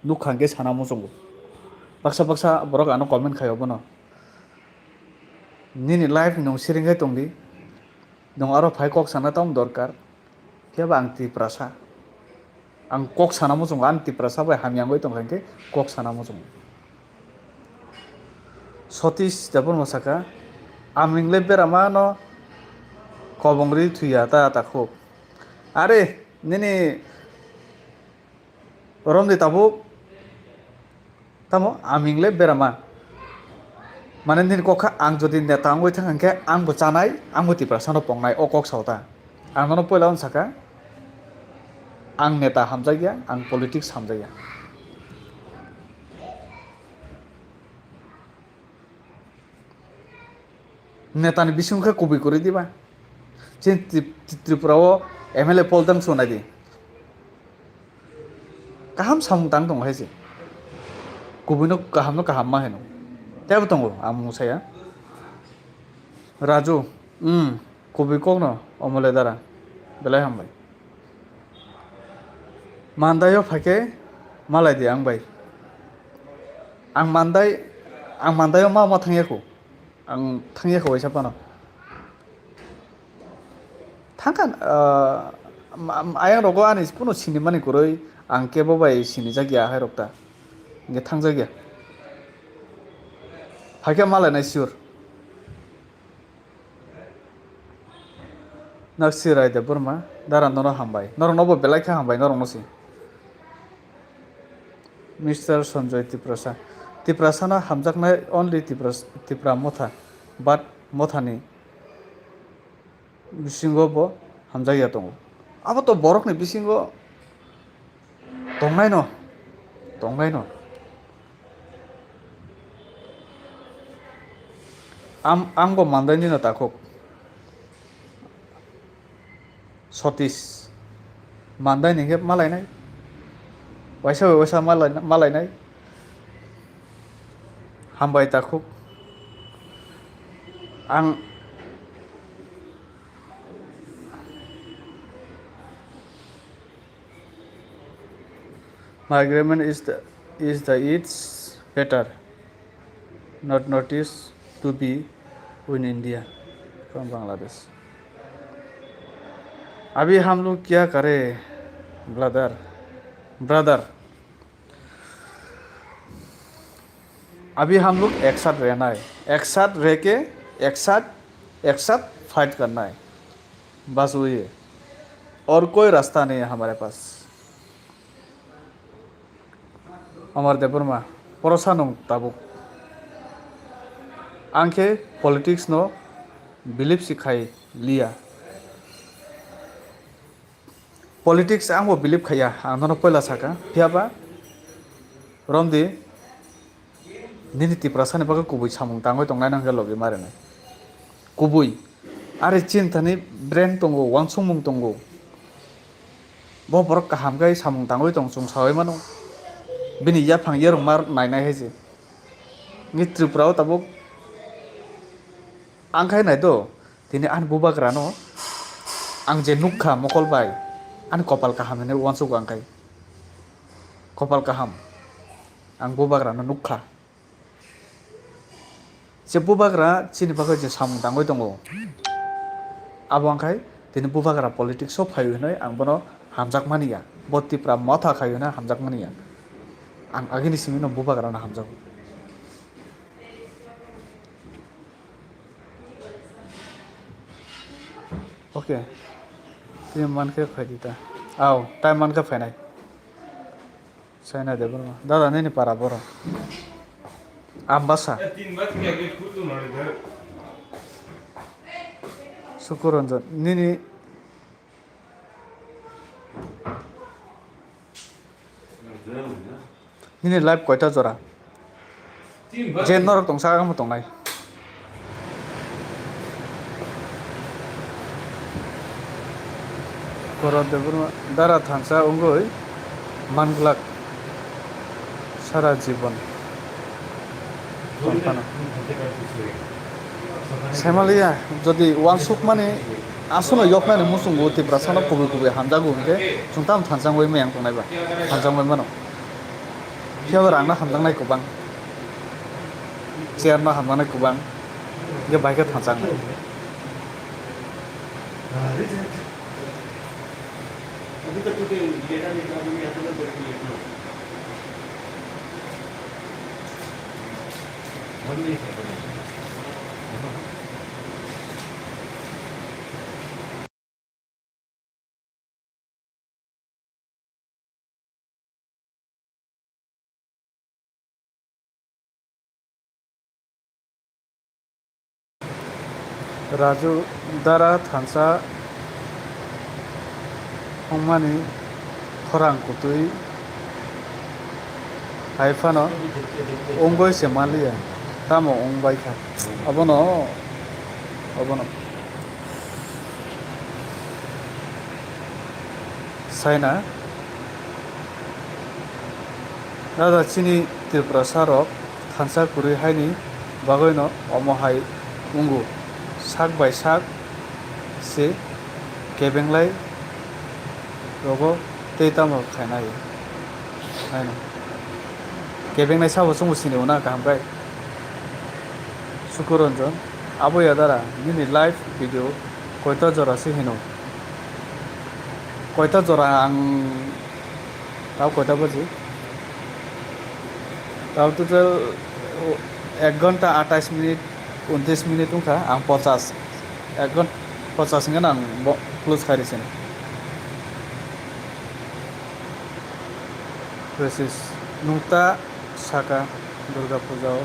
nukha hwnkhe sana muchungo. Baksa baksa borok ano comment khaio bono. Nini life nwng siring khe tongdi. Nwng aro phai kok sana tamo dorkar. Phiya ba ang Tiprasa. Ang kok sana muchungo, ang Tiprasa bai hamya wngwi tongkha hwnkhe kok sana muchungo. Satish Debbarma saka, "Aming le berama no kobong ri thuya ta ta khuk." Are, nini romdi tabuk. Tamo aming le berama. Mane nini kok kha ang jodi neta wngwi thang hwnkhe ang bo chanai, ang bo Tiprasa no pongnai, o kok sao ta. Ang nono poila on saka, ang neta hamjakya, ang politics hamjakya. Netani bising khe kubui kwrwi diba? Chini Tri-, Tripura o M L A poll tang sunai di. Kaham samung tang tongo hai se. Kubui no kaham no kaham ma hino. Tebo tongo ang mung saya. Raju, um, kubui kok no omole dara. Belai hambai. Mandai o phaikhe malai di ang bai. Ang mandai, ang mandai o ma ma thangya kho. Ang thangya kho waisa phano. Thangkha, ah, ma-, ayang rogo ani kuno sinimani kwrwi ang kebo bai sinijak ya hai rok ta. Hingke thangjak ya. Phaikhe malai nai sure. Naksi Rai Debbarma, dara nono hambai. Norok nobo belai khe hambai norok no si. Mister Sanjoy Tiprasa. Tiprasa no hamjaknai only Tipras-, Tipra Motha. But Mothani bisingo bo hamjakya tongo. Abo to borokni bisingo Tongnai no, tongnai no. Am, ang bo mandai ni no takhuk. Sotis. Mandai ni khe malainai. Waisa bai waisa malai-, malainai. Hambai takhuk. Ang My agreement is the, is the it's better not notice to be in India from Bangladesh. Abhi hum log kya kare, brother? Brother. अभी हम लोग एक साथ रहना है, एक साथ रह के, एक साथ, एक साथ फाइट करना है, बस वही है, और कोई रास्ता नहीं है हमारे पास। Amar Debbarma, porosa nung tabuk. Ang khe politics no believe si khai liya. Politics ang bo believe khaiya, ang nono poila saka. Phiya ba, romdi, nini Tiprasa ni bagwi kubui samung tangwi tongnai nang khe logi ma rwnai. Kubui. Are chini thani brain tongo, uansukmung tongo. Bo borok kaham khe samung tangwi tong, chwng saui mano. Bini yaphang yarwng ma nainai hai se. Ngi Tripura o tabuk ang khai nai do. Tini ani bubagra no ang je nukha mokol bai, ani kopal kaham hinwi uansugo ang khai. Kopal kaham. Ang bubagra no nukha. Je bubagra chini bagwi je samung tangwi tongo, abo wngkhai tini bubagra politics o phaio hinwi ang bono hamjak mani ya, bo Tipra Motha khai hinwi hamjak mani ya. Ang agini simi no bubagra no hamjago. Okay. Tini mankhe phaidi ta. Au, time mankhe phainai. Saina Debbarma. Dada nini para boro. Ambasa. Sukuranjan. Nini, nini live koita jora? Je norok tongsa ang tongnai. Korat Debbarma dara thansa wngwi manglak sara jibon. Tongphano. Saimaliya, jodi uansukmani aswkno yoknani muchungo Tiprasano kubui kubui hamjago hwnkhe chwng tamo thansa wngwi maya wng tongnai ba? Thansa wngwi mano. Phiya ba rangno hamjaknai kwbang, chairno hamjaknai kwbang, hingke bai khe thanchaknai. Raju dara thansa wngmani khorang kwtwi hai phano wngwi se manliya, tamo wngbai kha. Obono, obono. Saina, dada chini Tiprasa rok thansa kwrwi haini bagwino omo hai wngo, sak bai sak se kebenglai rogo tei tamo khainai. Haino kebengnai sabo chwngbo sini hwnna kaham khe. Sukuranjan, abo ya dara, nini live video koita jora se hino? Koita jora ang tao koita baji? Tao total ek ghonta atais minute, untris minute wngkha, ang pochas, ek ghonta pochas hingke ang bo close khai rwsini. Precis, nungta saka Durga Puja o.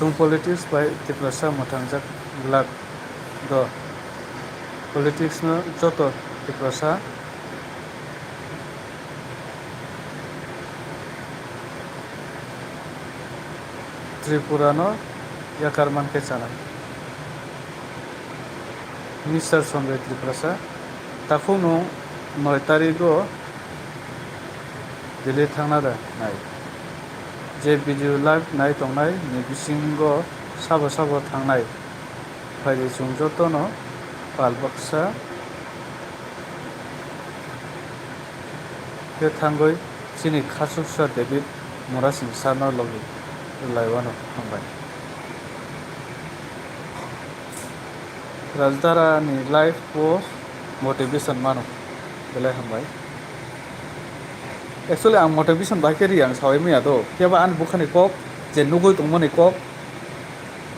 Chwng politics bai Tiprasa mwthangjak glak do. Politics no joto Tiprasa Tripura no yakar mankhe chanai. Mister Sonjoy Tiprasa, takhuk nwng noi tarigo Delhi thangna da nai? Je video live nai tongnai ni bisingo sabo sabo thangnai? Phaidi chwng jotono pal baksa khe thangwi chini khachuksa David Murasing sarno logi rwlaiwano hambai. Rajdara ni life o motivation mano, belai hambai. Actually, ang motivation bai khe ri, ang saui manya do. Phiya ba ani bukhani kok, je nugui tongmani kok,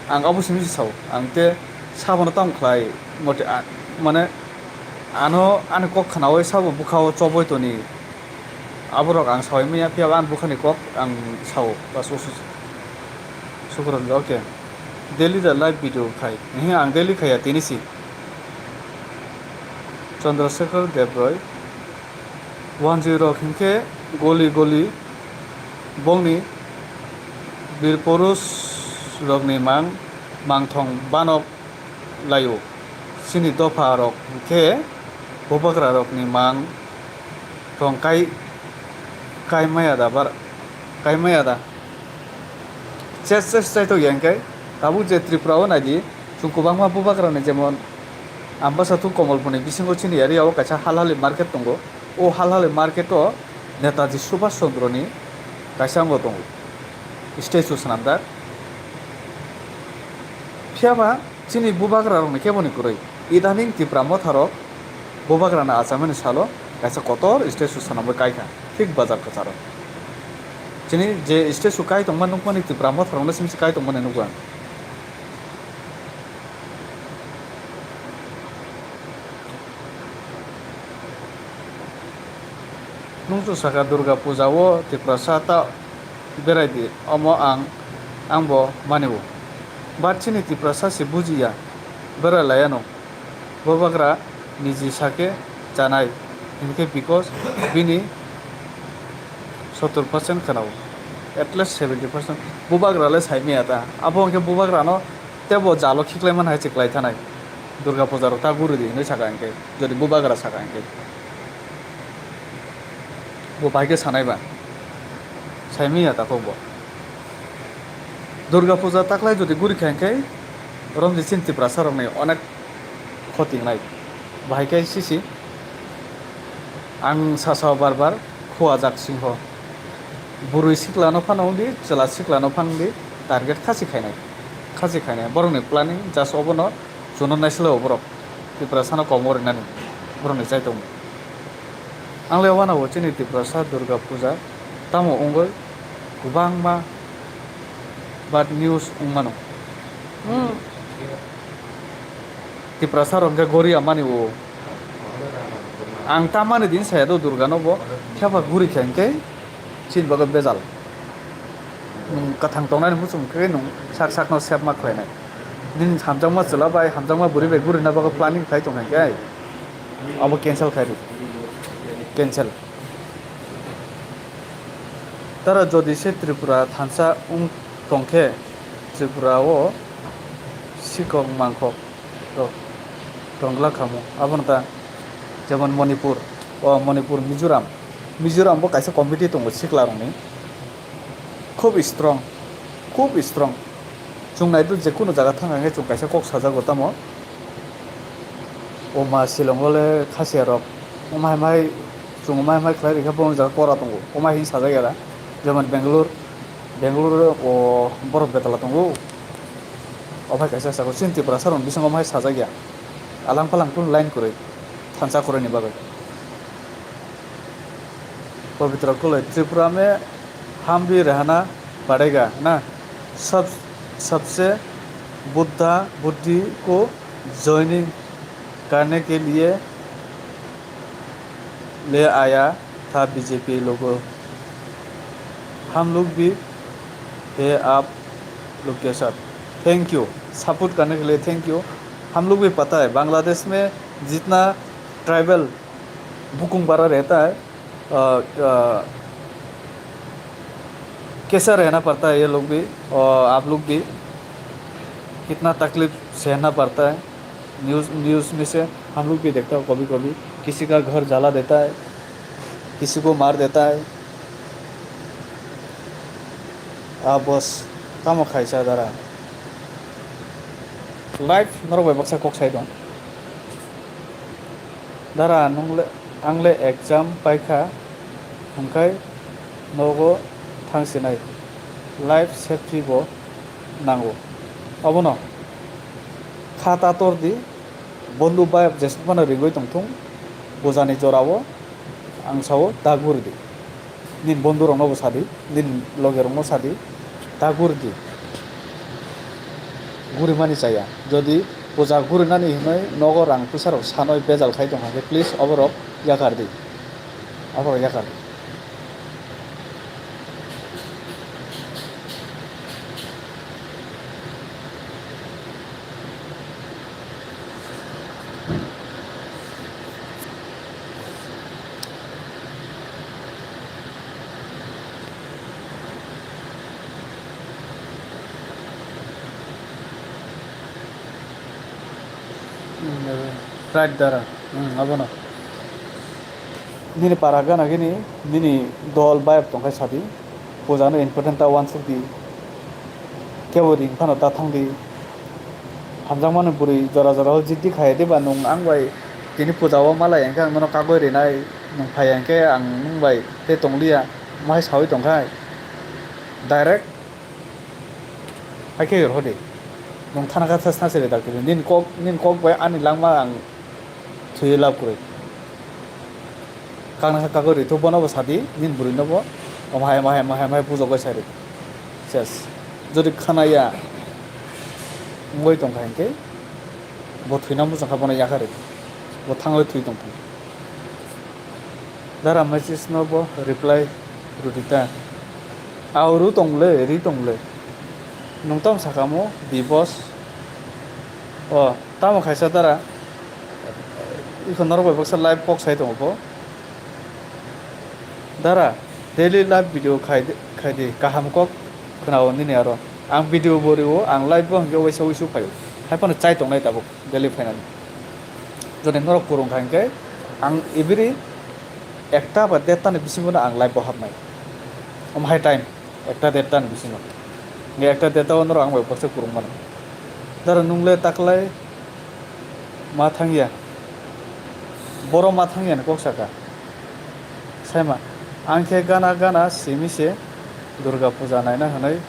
ang abo simi sao. Ang te sabono tamo khlai, moti-, a-, mane, ano ani kok khnaui sabo bwkhao choboi toni. Aborok ang saui manya, phiya ba ani bukhani kok ang sao. Bas, o su-, sukron, okay. Daily da live video khai. Ehe, ang daily khaiya, tini si. Chandrasekhar Debroi. Wanjwi rok hinkhe goli goli bongni birpurush rokni mang mangthong banok laio. Chini dopha rok hinkhe bubagra rokni mang thong kai, kai maya da bar, kai maya da. Ches ches chaitok ya hinkhe tabuk je Tripura o naidi, chwng kwbangma bubagra ni jemon Ambasa to Komolpur ni bisingo chini area o kaisa Halhali market tongo. O Halhali market o Netaji Subhash Chandra ni kaisa ongo tongo, statue swnamjak. Phiya ba chini bubagra rok ni kebo ni kwrwi, idaning Tipra Motha rok bubagra no achai mani salo kaisa kotor statue swnamwi kai kha, thik bazar kwcharo. Chini je statue kai tongma nukmani Tipra Motha rok no simi se kai tongmani nukgo ang. Nungchu saka Durga Puja o Tiprasa ta berai di, omo ang, ang bo mani o. But chini Tiprasa se buji ya, berai lai ano. Bubagra niji sake chanai, hinkhe because bini sottor percent khwnao, at least seventy percent. Bubagra le sai maya ta, abo hinkhe bubagra no tebo jalo khiklai man hai se klai thanai. Durga Puja rok ta guri di hinwi saka hinkhe, jodi bubagra saka hinkhe. Bo bai khe sanai ba, sai manya takhuk bo. Durga Puja taklai jodi guri kha hinkhe, romdi chini Tiprasa rokni onek khoti wngnai. Bahai khe sisi ang sasa bar bar Khuajak Singho. Bwrwi siklano phano wngdi, chwla siklano phano wngdi, target khasi khainai. Khasi khainai. Borokni planning just obono chuno naisilao borok. Tiprasano komo rinani borokni chaitok. Ang le wanao chini Tiprasa Durga Puja tamo wngwi kwbangma bad news wngmano. Hmm. Tiprasa rok hwnkhe goria mani o. Ang tamani din saya do Durga no bo. Phiya ba guri kha hinkhe chini bagwi bejal. Nwng kwthang tongnani muchung khe nwng sak sakno save ma khlainai. Nini hamjakma chwla bai hamjakma bwrwi bai gurina bagwi planning khai tong kha hinkhe ai. Abo cancel khai rw. Cancel. Tara jodi se Tripura thansa wng tong khe Tripura o sikok mangkok rok tong glak khamu. Abono ta jemon Manipur, o Manipur, Mizoram, Mizoram bo kaisa committee tongo sikla rokni. Khub strong, khub strong. Chwng naidu je kunu jaga thang khe chwng kaisa kok sajago tamo. O ma Shillong o le khasiya rok. O mai mai chwng mai mai khlai rikha bo jaga kora tongo. O mai hin sajak ya da. Jemon Bangalore, Bangalore o borok betala tongo. O bai kaisa sago chini Tiprasa rok bisingo mai sajak ya. Alang palang tun line kwrwi. Thansa kwrwi ni bagwi. Pabitra Kulai, Tripura mein hum bhi rehna padega na, sab, sabse Buddha Buddhi ko joining karne ke liye le aaya tha B J P logo. Hum log bhi hai aap log ke saath. Thank you. Support karne ke liye thank you. Hum log bhi pata hai, Bangladesh mein jitna tribal bukung bara rehta hai, uh, uh, kaisa rehna padta hai ye log bhi, uh, aap log bhi kitna taklif sehna padta hai. News, news mein se hum log bhi dekhta hai kabhi kabhi, kisi ka ghar jala deta hai, kisi ko maar deta hai. Ah, boss, tamo khaisa dara. Live norok bai baksa kok sai tong. Dara, nung le, ang le exam paikha, hwnkhai nogo thangsinai. Life safety bo nango. Obono kha ta tor di, bondhu bai jesuk phano ringwi tongthung, pujani jorao ang sao da guri di. Nini bondhu rokno bo sadi, nini loge rokno sadi, ta guri di. Guri mani chaya. Jodi puja guri nani hinoi nogo rang puisa rok sanoi bejal khai tong kha khe, please oborok yakar di. Oborok yakar di. Right, dara. Hmm, abono. Nini para gana gini, nini dol bayap tongkhai sadi. Puja no important ta wansuk di. Kebo ring phano ta thang di. Hamjakmani bwrwi jora jora o jiddi khai de ba nwng ang bai tini puja o malai hwnkhe ang nono kagoi rinai, nwng phai hwnkhe ang nwng bai tei tongliya, mohai saui tongkhai. Direct hai khe rw di. Nwng thana kha thasna se dak nini kok, nini kok bai ani langma ang thwiwi lab kwrwi. Kangna kha kagwi rithok bono bo sadi, nini bwrwi no bo. Omo hai, omo hai, omo hai, omo hai bujok bai sai rw. Ses. Jodi khana ya wngwi tong kha hinkhe bo thwina muchung kha bono yakha rw. Bo thangwi thwi tong kha. Dara message no bo reply rw di ta. Au rw tong le, ri tong le. Nwng tamo sakamo, divorce. O, tamo khaisa dara. Iko norok bai baksa live kok sai tongo bo. Dara, daily live video khai di, khai di. Kaham kok khwnao nini aro. Ang video bo rio, ang live bo hwnkhe waisa uisu phaio. Hai phano chai tongnai tabuk daily phainani. Jodi norok kwrwng kha hinkhe ang every ekta ba derta ni bisingo no ang live bo habnai. Omo hai time. Ekta derta ni bisingo. Nge ekta derta o norok ang bai baksa kwrwng mano. Dara nwng le taklai ma thangya. Boro ma thangya ni kok saka. Saima, ang khe gana gana simi se Durga puja naina hwnwi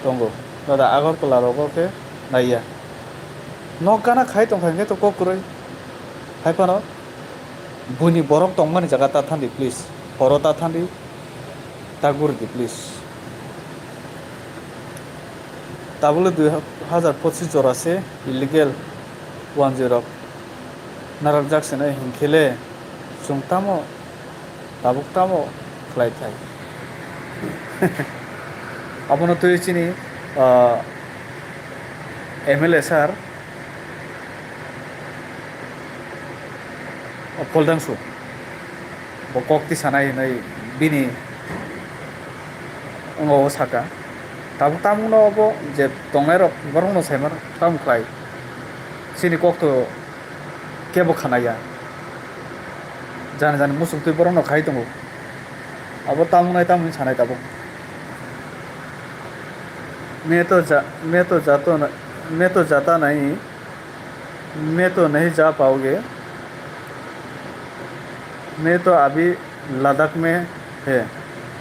tongo. Dada Agartala rogo khe naiya. Nok gana khai tong kha hwnkhe to kok kwrwi. Hai phano buini borok tongmani jaga ta thandi please. Horo ta thandi. Ta guri di, please. Tabukle dui hazar pochis jora se illegal wanjwi rok narwkjak se nai hinkhe le chwng tamo tabuk tamo khlai thai. Abono twi chini, ah, M L A sir, o Pol Dangsu, bo kok tisanai hinwi bini wngwi o saka. Tabuk tamungno obo je tongnairok borokno saimano tamo khlai. Chini kok to kebo khanaya. Jani jani muchung twi borokno khai tongo. Abo tamungnai tamoni sanai tabuk. मैं तो जा, मैं तो जाता न, मैं तो जाता नहीं, मैं तो नहीं जा पाओगे, मैं तो अभी लद्दाख में है।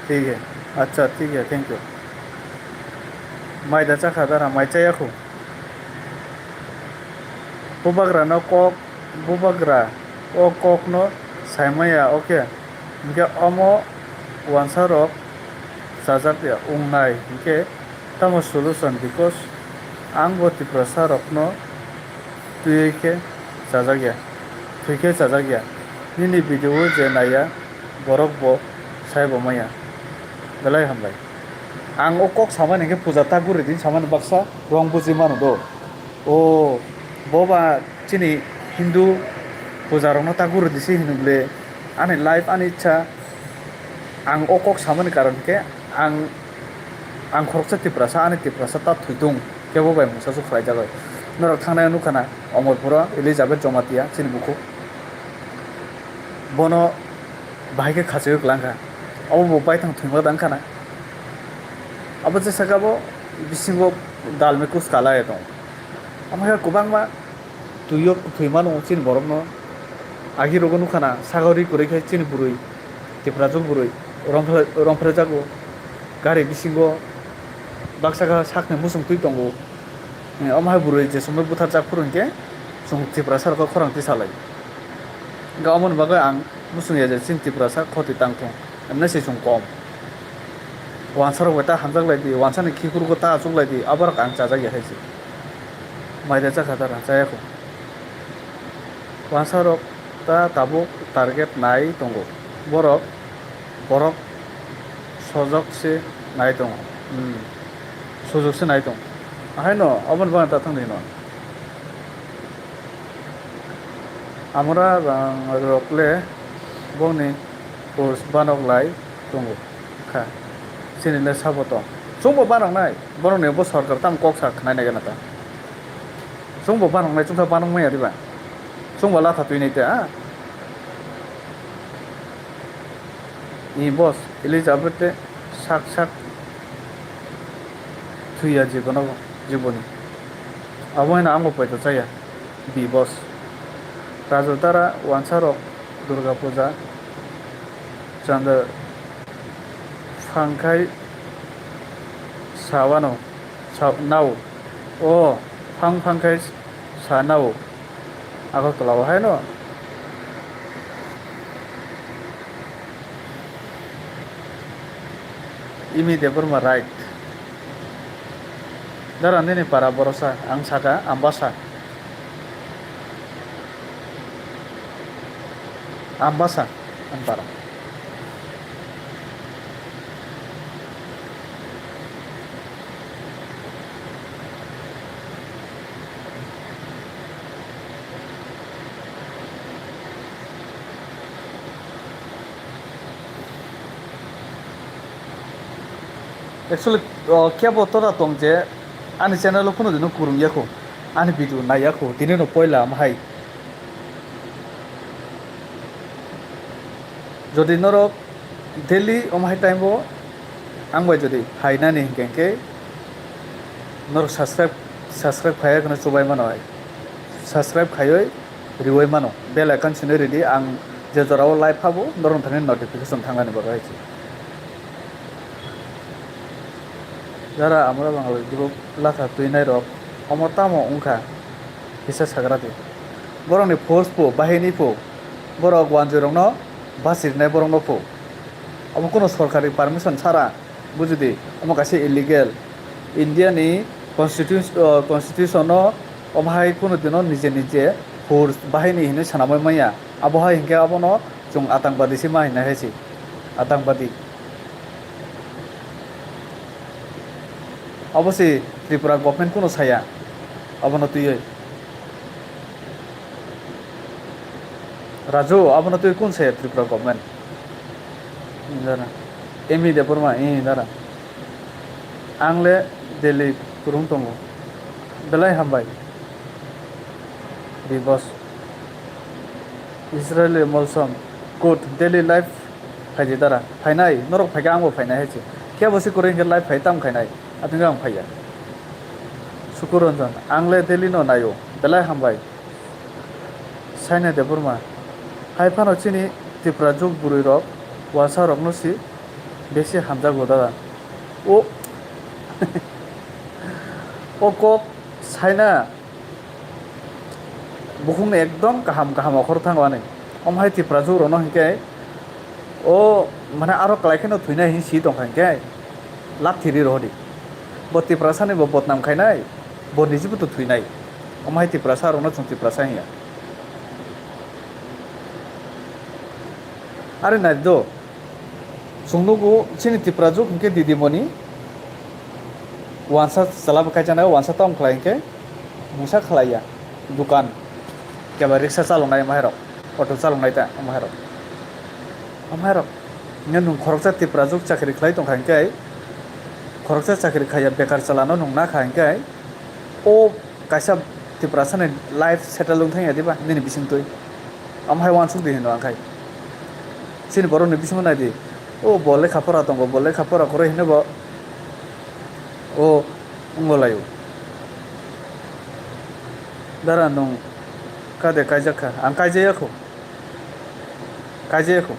ठीक है, अच्छा, ठीक है, thank you. Mai da chakha dara, mai chaya khu. Bubagra no kok, bubagra o kok no saimaya, okay. Hinkhe omo wansa rok chajak ya wngnai hinkhe tamo solution, because ang bo Tiprasa rokno twiwi khe chajak ya, thwi khe chajak ya. Nini video o je naiya borok bo sai bo maya. Belai hambai. Ang o kok samani hinkhe puja ta guri din samani baksa wrong buji mano do. O, bo ba chini Hindu puja rokno ta guri disi hinwi bwle ani life ani ichha. Ang o kok samani karon khe ang, ang khoroksa Tiprasa, ani Tiprasa ta thwitung khe bo bai mungsa su khlai jagoi. Norok thangnai nukha na Omorpuro Elizabeth Jomatia chini bukhuk. Bono bahai khe khachigwi kwlang kha. Obo bo baithang thwima dang kha na. Abo je saka bo bisingo dalme kus kala ya tong. Omo khe kwbangma twi o thwi mano chini borokno. Agi rogo nukha na, sagori kwrwi khe chini bwrwi, Tiprajwk bwrwi, romphre-, romphrejago. Gari bisingo baksa kha sakni muchung twi tongo. Eh, omo hai bwrwi je somoi butharjak phuru hinkhe chwng Tiprasa rokno khorang twi salai. Hinkhe omoni bagwi ang muchung ya je chini Tiprasa khoti tang thung, emne se chwng kom. Wansarok bai ta hamjak lai di, wansani khikurgo ta achuk lai di, aborok ang chajak ya hai se. Mai rwchak kha dara, chaya kho. Wansarok ta tabuk target nai tongo. Borok, borok sojok se nai tongo. Hmm. Sojok se nai tongo. Ahaino aboni bagwi ta thang di no. Amora bang rok le bongni post banok lai tongo kha. Chini le sabo tong. Chwngbo banoknai, borokni bo sorkar tamo kok sa khnai nai gana ta. Chwngbo banoknai, chwngsa banok maya diba? Chwngbo latha twi nai ta, ha? Ni boss Elizabeth te sak sak thwiya jibono, jiboni. Abo hino amo poito chaya. Bibos. Raju tara wansarok Durga Puja chanda phangkhai sawano, sa-, nao. O phang phangkhai sanao. Agartala o haino. Imi Debbarma right. Dara nini para borosa, ang saka Ambasa. Ambasa, ang para. Actually, o, kebo toda tong je ani channel o phano dino kurung yakho, ani video nai yakho, tini no poila amhai. Jodi norok daily omo hai time o ang bai jodi phainani hinkhe hinkhe norok subscribe, subscribe khaiya kheno chubai mano hai. Subscribe khaioi rioi mano. Bell icon sino ridi, ang je jorao live habo norok thani notification thangani bagwi hai se. Jara amra bangal group latha twinai rok omo tamo wngkha kisa sagra di. Borokni force po, bahini po, borok wanjwi rokno basirinai borokno po. Omo kuno sorkari permission sara, bujidi, omo kaisa illegal. India ni constitu-, o, constitution o omo hai kuno dino nije nije force bahini hinwi sanamwi manya. Abo hai hinkhe abono chwng atangwadi se ma hinai hai se. Atangwadi. Obo se Tripura government kuno saya. Obono twiwi. Raju, abono twi kun se Tripura government? Dara. Emi Debbarma, eh, dara. Ang le Delhi kurung tongo. Belai hambai. Big Boss. Israel Molsom. Good. Daily life phaidi dara. Phainai. Norok phaikha angbo phainai hai se. Khe bo se kwrwi hinkhe life phai tam khainai. Atwngkhe ang phaiya. Sukur Ranjan. Ang le Delhi no naio. Belai hambai. Saina Debbarma, hai phano chini Tiprajwk bwrwi rok wansa rokno si besi hamjago dada. O, o kok saina bukhukni ekdom kaham kaham okhor thango ani. Omo hai Tiprajwk rokno hinkhe o mane aro kwlai kheno thwinai hinwi si tongkha hinkhe. Lathi ri rohdi. Bo Tiprasani bo bodnam khainai, bo nijibo to thwinai. Omo hai Tiprasa rokno chwng Tiprasa hinya. Are nai do, chwng nugo chini Tiprajwk hinkhe Didimoni wansa chwla bo kaijaknai, wansa tong khlai hinkhe mungsa khlaiya, dukan, keba riksa chaloknai omo hai rok, auto chaloknai ta omo hai rok. Omo hai rok. Hingke nwng khoroksa Tiprajwk chakri khlai tongkha hingke, khoroksa chakri khaiya bekar chalano nwng nakha hingke, o kaisa Tiprasani life settle wng thangya diba nini bisingtwi? Omo hai uansuk di hino ang khai. Chini borokni bisingo nai di, o bo lekha pora tongo, bo lekha pora kwrwi hino bo, o wngbo laio. Dara nwng kade kaijak kha? Ang kaijaya kho. Kaijaya kho.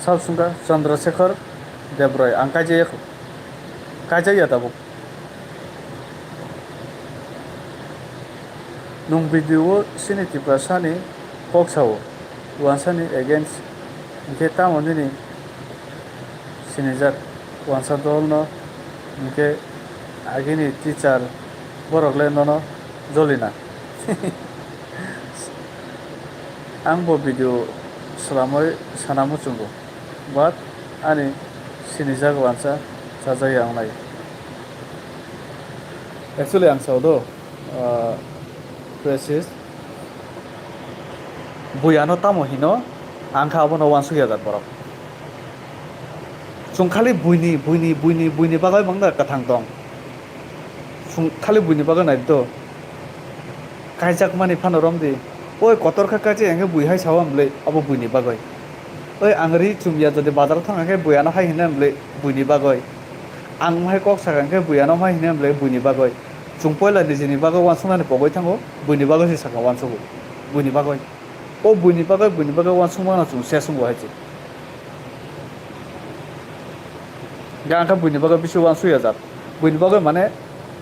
Sab sungkha Chandrasekhar Debroy, ang kaijaya kho. Kaijaya tabuk. Nwng video o chini Tiprasani kok sao, uansani against, hinkhe tamo nini sinijak? wansa dolno, hinkhe agini teacher borok le nono jolina. Ang bo video swlamwi sana muchungo, but ani sinijak wansa chajak ya wngnai. Actually, ang sao do, ah, Francis, buiano tamo hino, ang kha abono wansuk ya jak borok. Chwng khali buini, buini, buini, buini bagwi mangda kwthang tong. Chwng khali buini bagwi nai do. Kaijakmani phano romdi. Oi kotor kha kaijak, hinkhe bui hai sao, hinkhe abo buini bagwi. Oi ang ri chumya, jodi bazaro thang hinkhe buiano hai hino, hinkhe buini bagwi. Ang hai kok sakha hinkhe buiano hai hino, hinkhe buini bagwi. Chwng poila nijini bagwi wansuknani pogwi thango, buini bagwi se sakha wansugo. Buini bagwi. O buini bagwi, buini bagwi wansukmano chwng se swngo hai se. Ga ang kha buini bagwi bisi wansuk ya jak. Buini bagwi mane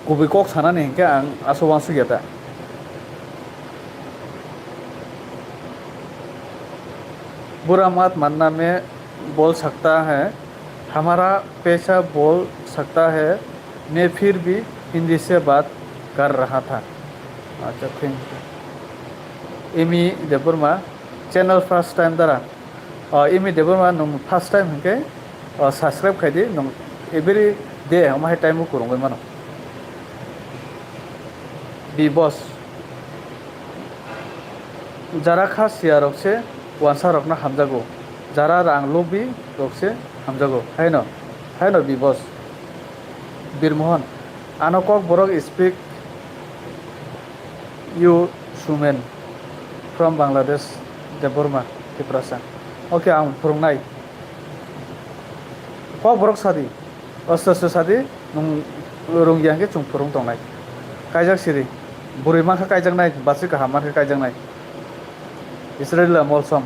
kubui kok sanani hinkhe ang aswk wansuk ya ta. Bura mat manna mein bol sakta hai, hamara paisa bol sakta hai, main phir bhi Hindi se baat kar raha tha. Acha, thank you. Imi Debbarma, channel first time dara. O, Imi Debbarma, nwng first time hinkhe, o, subscribe khai di, nwng every day omo hai time o kwrwngwi mano. Bi boss. Jara kha siya rok se wansa rokno hamjago. Jara rang lobi rok se hamjago. Haino, haino bi boss. Birmohon. Ano kok borok speak you Sumen from Bangladesh, Debbarma, Tiprasa. Okay, ang phwrwngnai. Kok borok sadi. Osto osto sadi, nwng rwngya hwnkhe chwng phwrwng tongnai. Kaijak siri. Bwrwi mankha kaijaknai, bachwi kaham mankha kaijaknai. Israel molsom.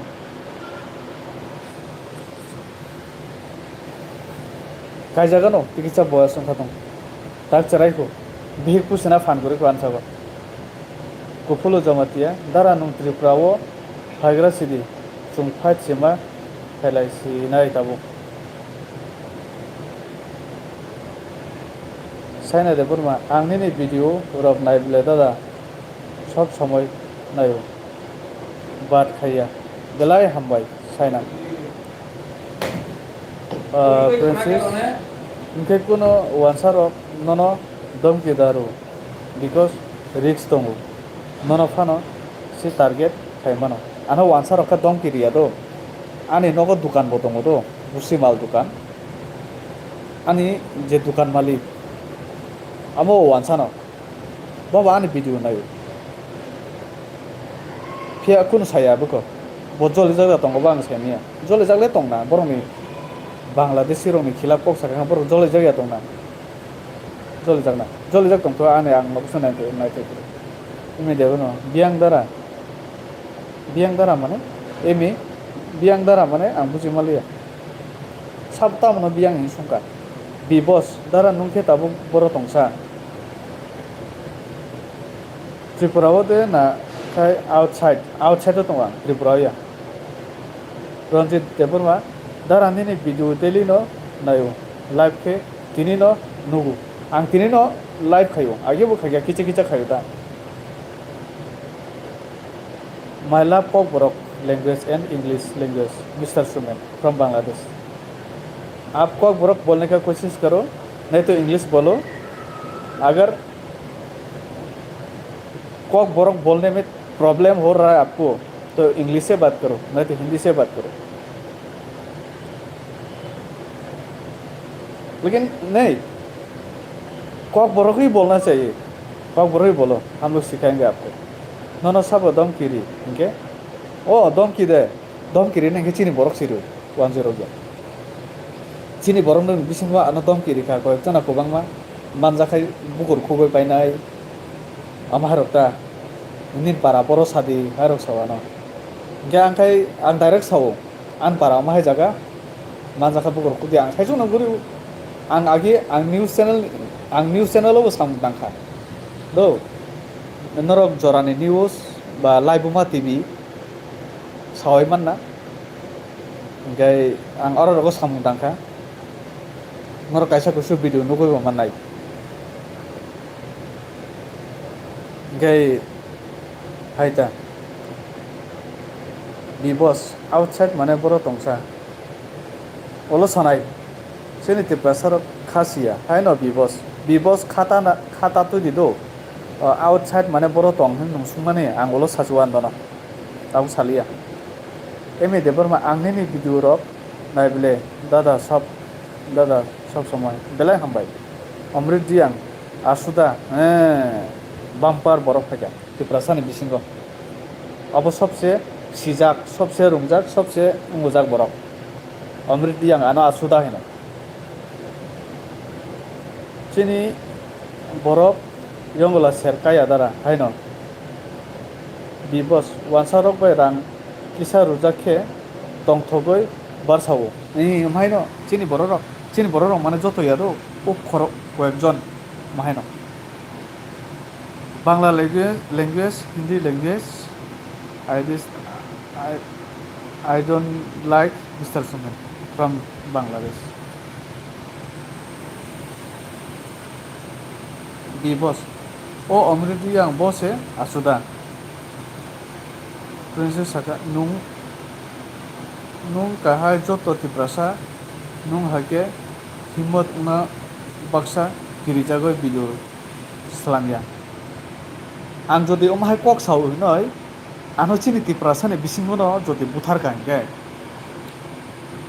Kaijagano, tikisa boyas wngkha tong. Tak cherai kho. Bihik pusina phan kwrwi kho ansa ba. Kuphulu Jamatia, dara nwng Tripura o phaigra sidi, chwng fight sima khailai sinai tabuk. Saina Debbarma, ang nini video rok nai bwle dada, sob somoi naio. Bad khaiya. Belai hambai, Saina. Ah, Francis, hinkhe kuno wansa rok nono domki da rw, because risk tongo. Nono phano se target khai mano. Ano wansa rok khe domki riya do. Ani nogo dukan bo tongo do, busi mal dukan. Ani je dukan malik, amo o wansano. Bo bo ani video naio. Phiya kunu saya bwkha. Bo jolijak ya tongo bo ang saimanya. Jolijak le tongna borokni Bangladeshi rokni khilap kok sakha borok jolijak ya tongna. Jolijak na. Jolijak tongkha ani ang noksa nai nai. Imi debo no. Biyang dara. Biyang dara mane? Imi biyang dara mane ang buji maliya. Sab tamno biyang hin sungka. Bi boss, dara nungkhe tabuk boro tongsa. Tripura o de na khai outside, outside o tongo ang, Tripura o ya. Ranjit Debbarma, dara nini video daily no naio, live khe tini no nugo. Ang tini no live khaio, age bo khaikha, kicha kicha khaio ta. My love Kokborok language and English language, Mister Sumen from Bangladesh. आप कॉकबोरक बोलने का कोशिश करो, नहीं तो इंग्लिश बोलो। अगर कॉकबोरक बोलने में प्रॉब्लम हो रहा है आपको, तो इंग्लिश से बात करो, नहीं तो हिंदी से बात करो। लेकिन नहीं, कॉकबोरक ही बोलना चाहिए। कॉकबोरक ही बोलो, हम लोग सिखाएंगे आपको। Nono sabo domki ri, hinkhe? O, domki de. Domki ri nangkhe chini borok siro, wanjwi rok ya. Chini borok no bisingo ano domki rikha, koyek jona kwbangma manjakhai bukur khugwi painai. Ama hai rok ta, nini para boro sadi hai rok sao ano. Hinkhe ang khai, ang direct sao, ani para omo hai jaga manjakha bukur khudi ang saichung no guri. Ang agi ang news channel, ang news channel o bo samung tangkha. Do, norok jorani news ba Laibuma T V sawi manna. Hinkhe ang oro rogo samung tangkha. Norok kaisa kusu video nugwi bo mannai. Hingke hai ta. Bibos, outside mane boro tongsa. Olo sanai. Chini Tiprasa rok kha siya. Haino bibos. Bibos khata na, khata twi di do. O, outside mane boro tong hin nung sungmani ang olo sachuan dono. Tabuk saliya. Emi Debbarma ang nini video rok nai bile dada sab, dada sab somoi belai hambai. Omrit Diang, Asuda, eh, bumper borok phaikha Tiprasani bisingo. Abo sobse sijak, sobse rungjak, sobse ungujak borok. Omrit Diang ano Asuda hino. Chini borok yongla ser kaya dara haino. Bibos, wansa rok bai rang kisa rujak khe tongthogwi barsao. Ni, haino chini borok rok, chini borok rok mane joto ya do, o khorok koyek jon ma haino. Bangla language, language, Hindi language, I, dis, I, I don't like Mister Suman from Bangladesh. Bibos. O Omrit Diang bo se Asuda. Princess saka, nung, nung kahai joto Tiprasa, nung haike himmot wngna baksa kirijagoi video. Slamya. Ang jodi omo hai kok sao hinoi, ano chini Tiprasani bisingono jodi buthar ka hinkhe,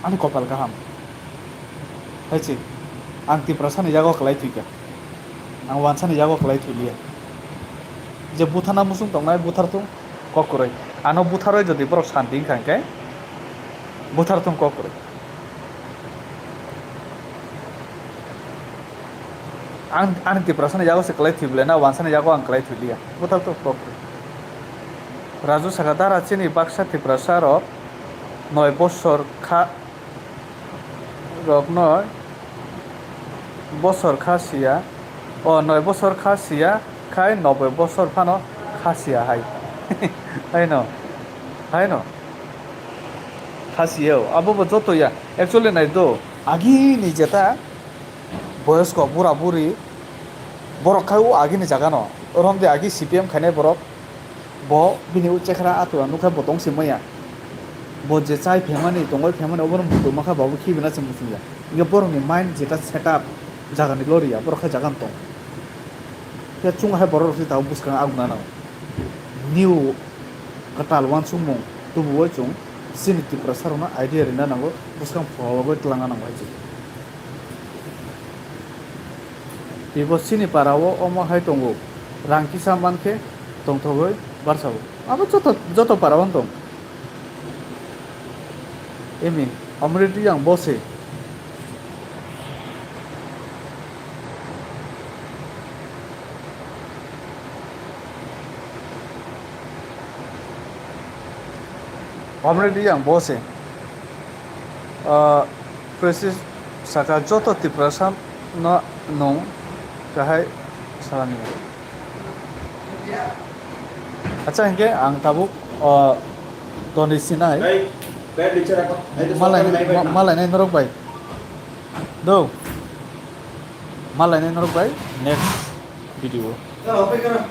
ani kopal kaham. Hai se, ang Tiprasani yago kwlai thwikha. Ang wansani yago kwlai thwiliya. Je buthana muchung tongnai, buthar thung kok kwrwi. Ano butharwi jodi borok santi wngkha hinkhe, buthar thung kok kwrwi. Ang, ani Tiprasani yago se kwlai thwi bwle na, wansani yago ang kwlai thwi liya. Buthar to kok. Raju saka, dara chini baksa Tiprasa rok noi bosor kha, rok noi bosor kha siya. O noi bosor kha siya, khai noboi bosor phano kha siya hai. Haino, haino. Kha siya o, abo bo joto ya. Actually nai do, agini jeta boyosko, bura buri, borok khai o agini jaga no. Romde agi C P M khainai borok, bo bini o chekhra atura nukha bo tong si maya. Bo je chai phaimani, tongoi phaimani, obono muitu makha, bo bo khibi na se muchungya. Inge borokni mind jeta setup jagani loriya, borok khai jaga no tong. Khe chwng hai borok rok se tabuk bwskang agung na nango. New kwtal uansukmung tubuwi chwng chini Tiprasa rokno idea rina nango, bwskang phologwi twlangna nango hai se. Teibo chini para o omo hai tongo, rang kisa man khe tongthogwi barsao. Abo joto, joto para o tong. Emi, Omrit Reang bo se. Omrit Reang bo se. Ah, Francis saka joto Tiprasa no nung kahai salani. Acha, hingke ang tabuk, o, doni sinai. Bai, bai, bichara ko. Bai, to malai, sopan nai, bai, ma-, na. Malai nai norok bai. Do. Malai nai norok bai. Next video. Ya, open karo.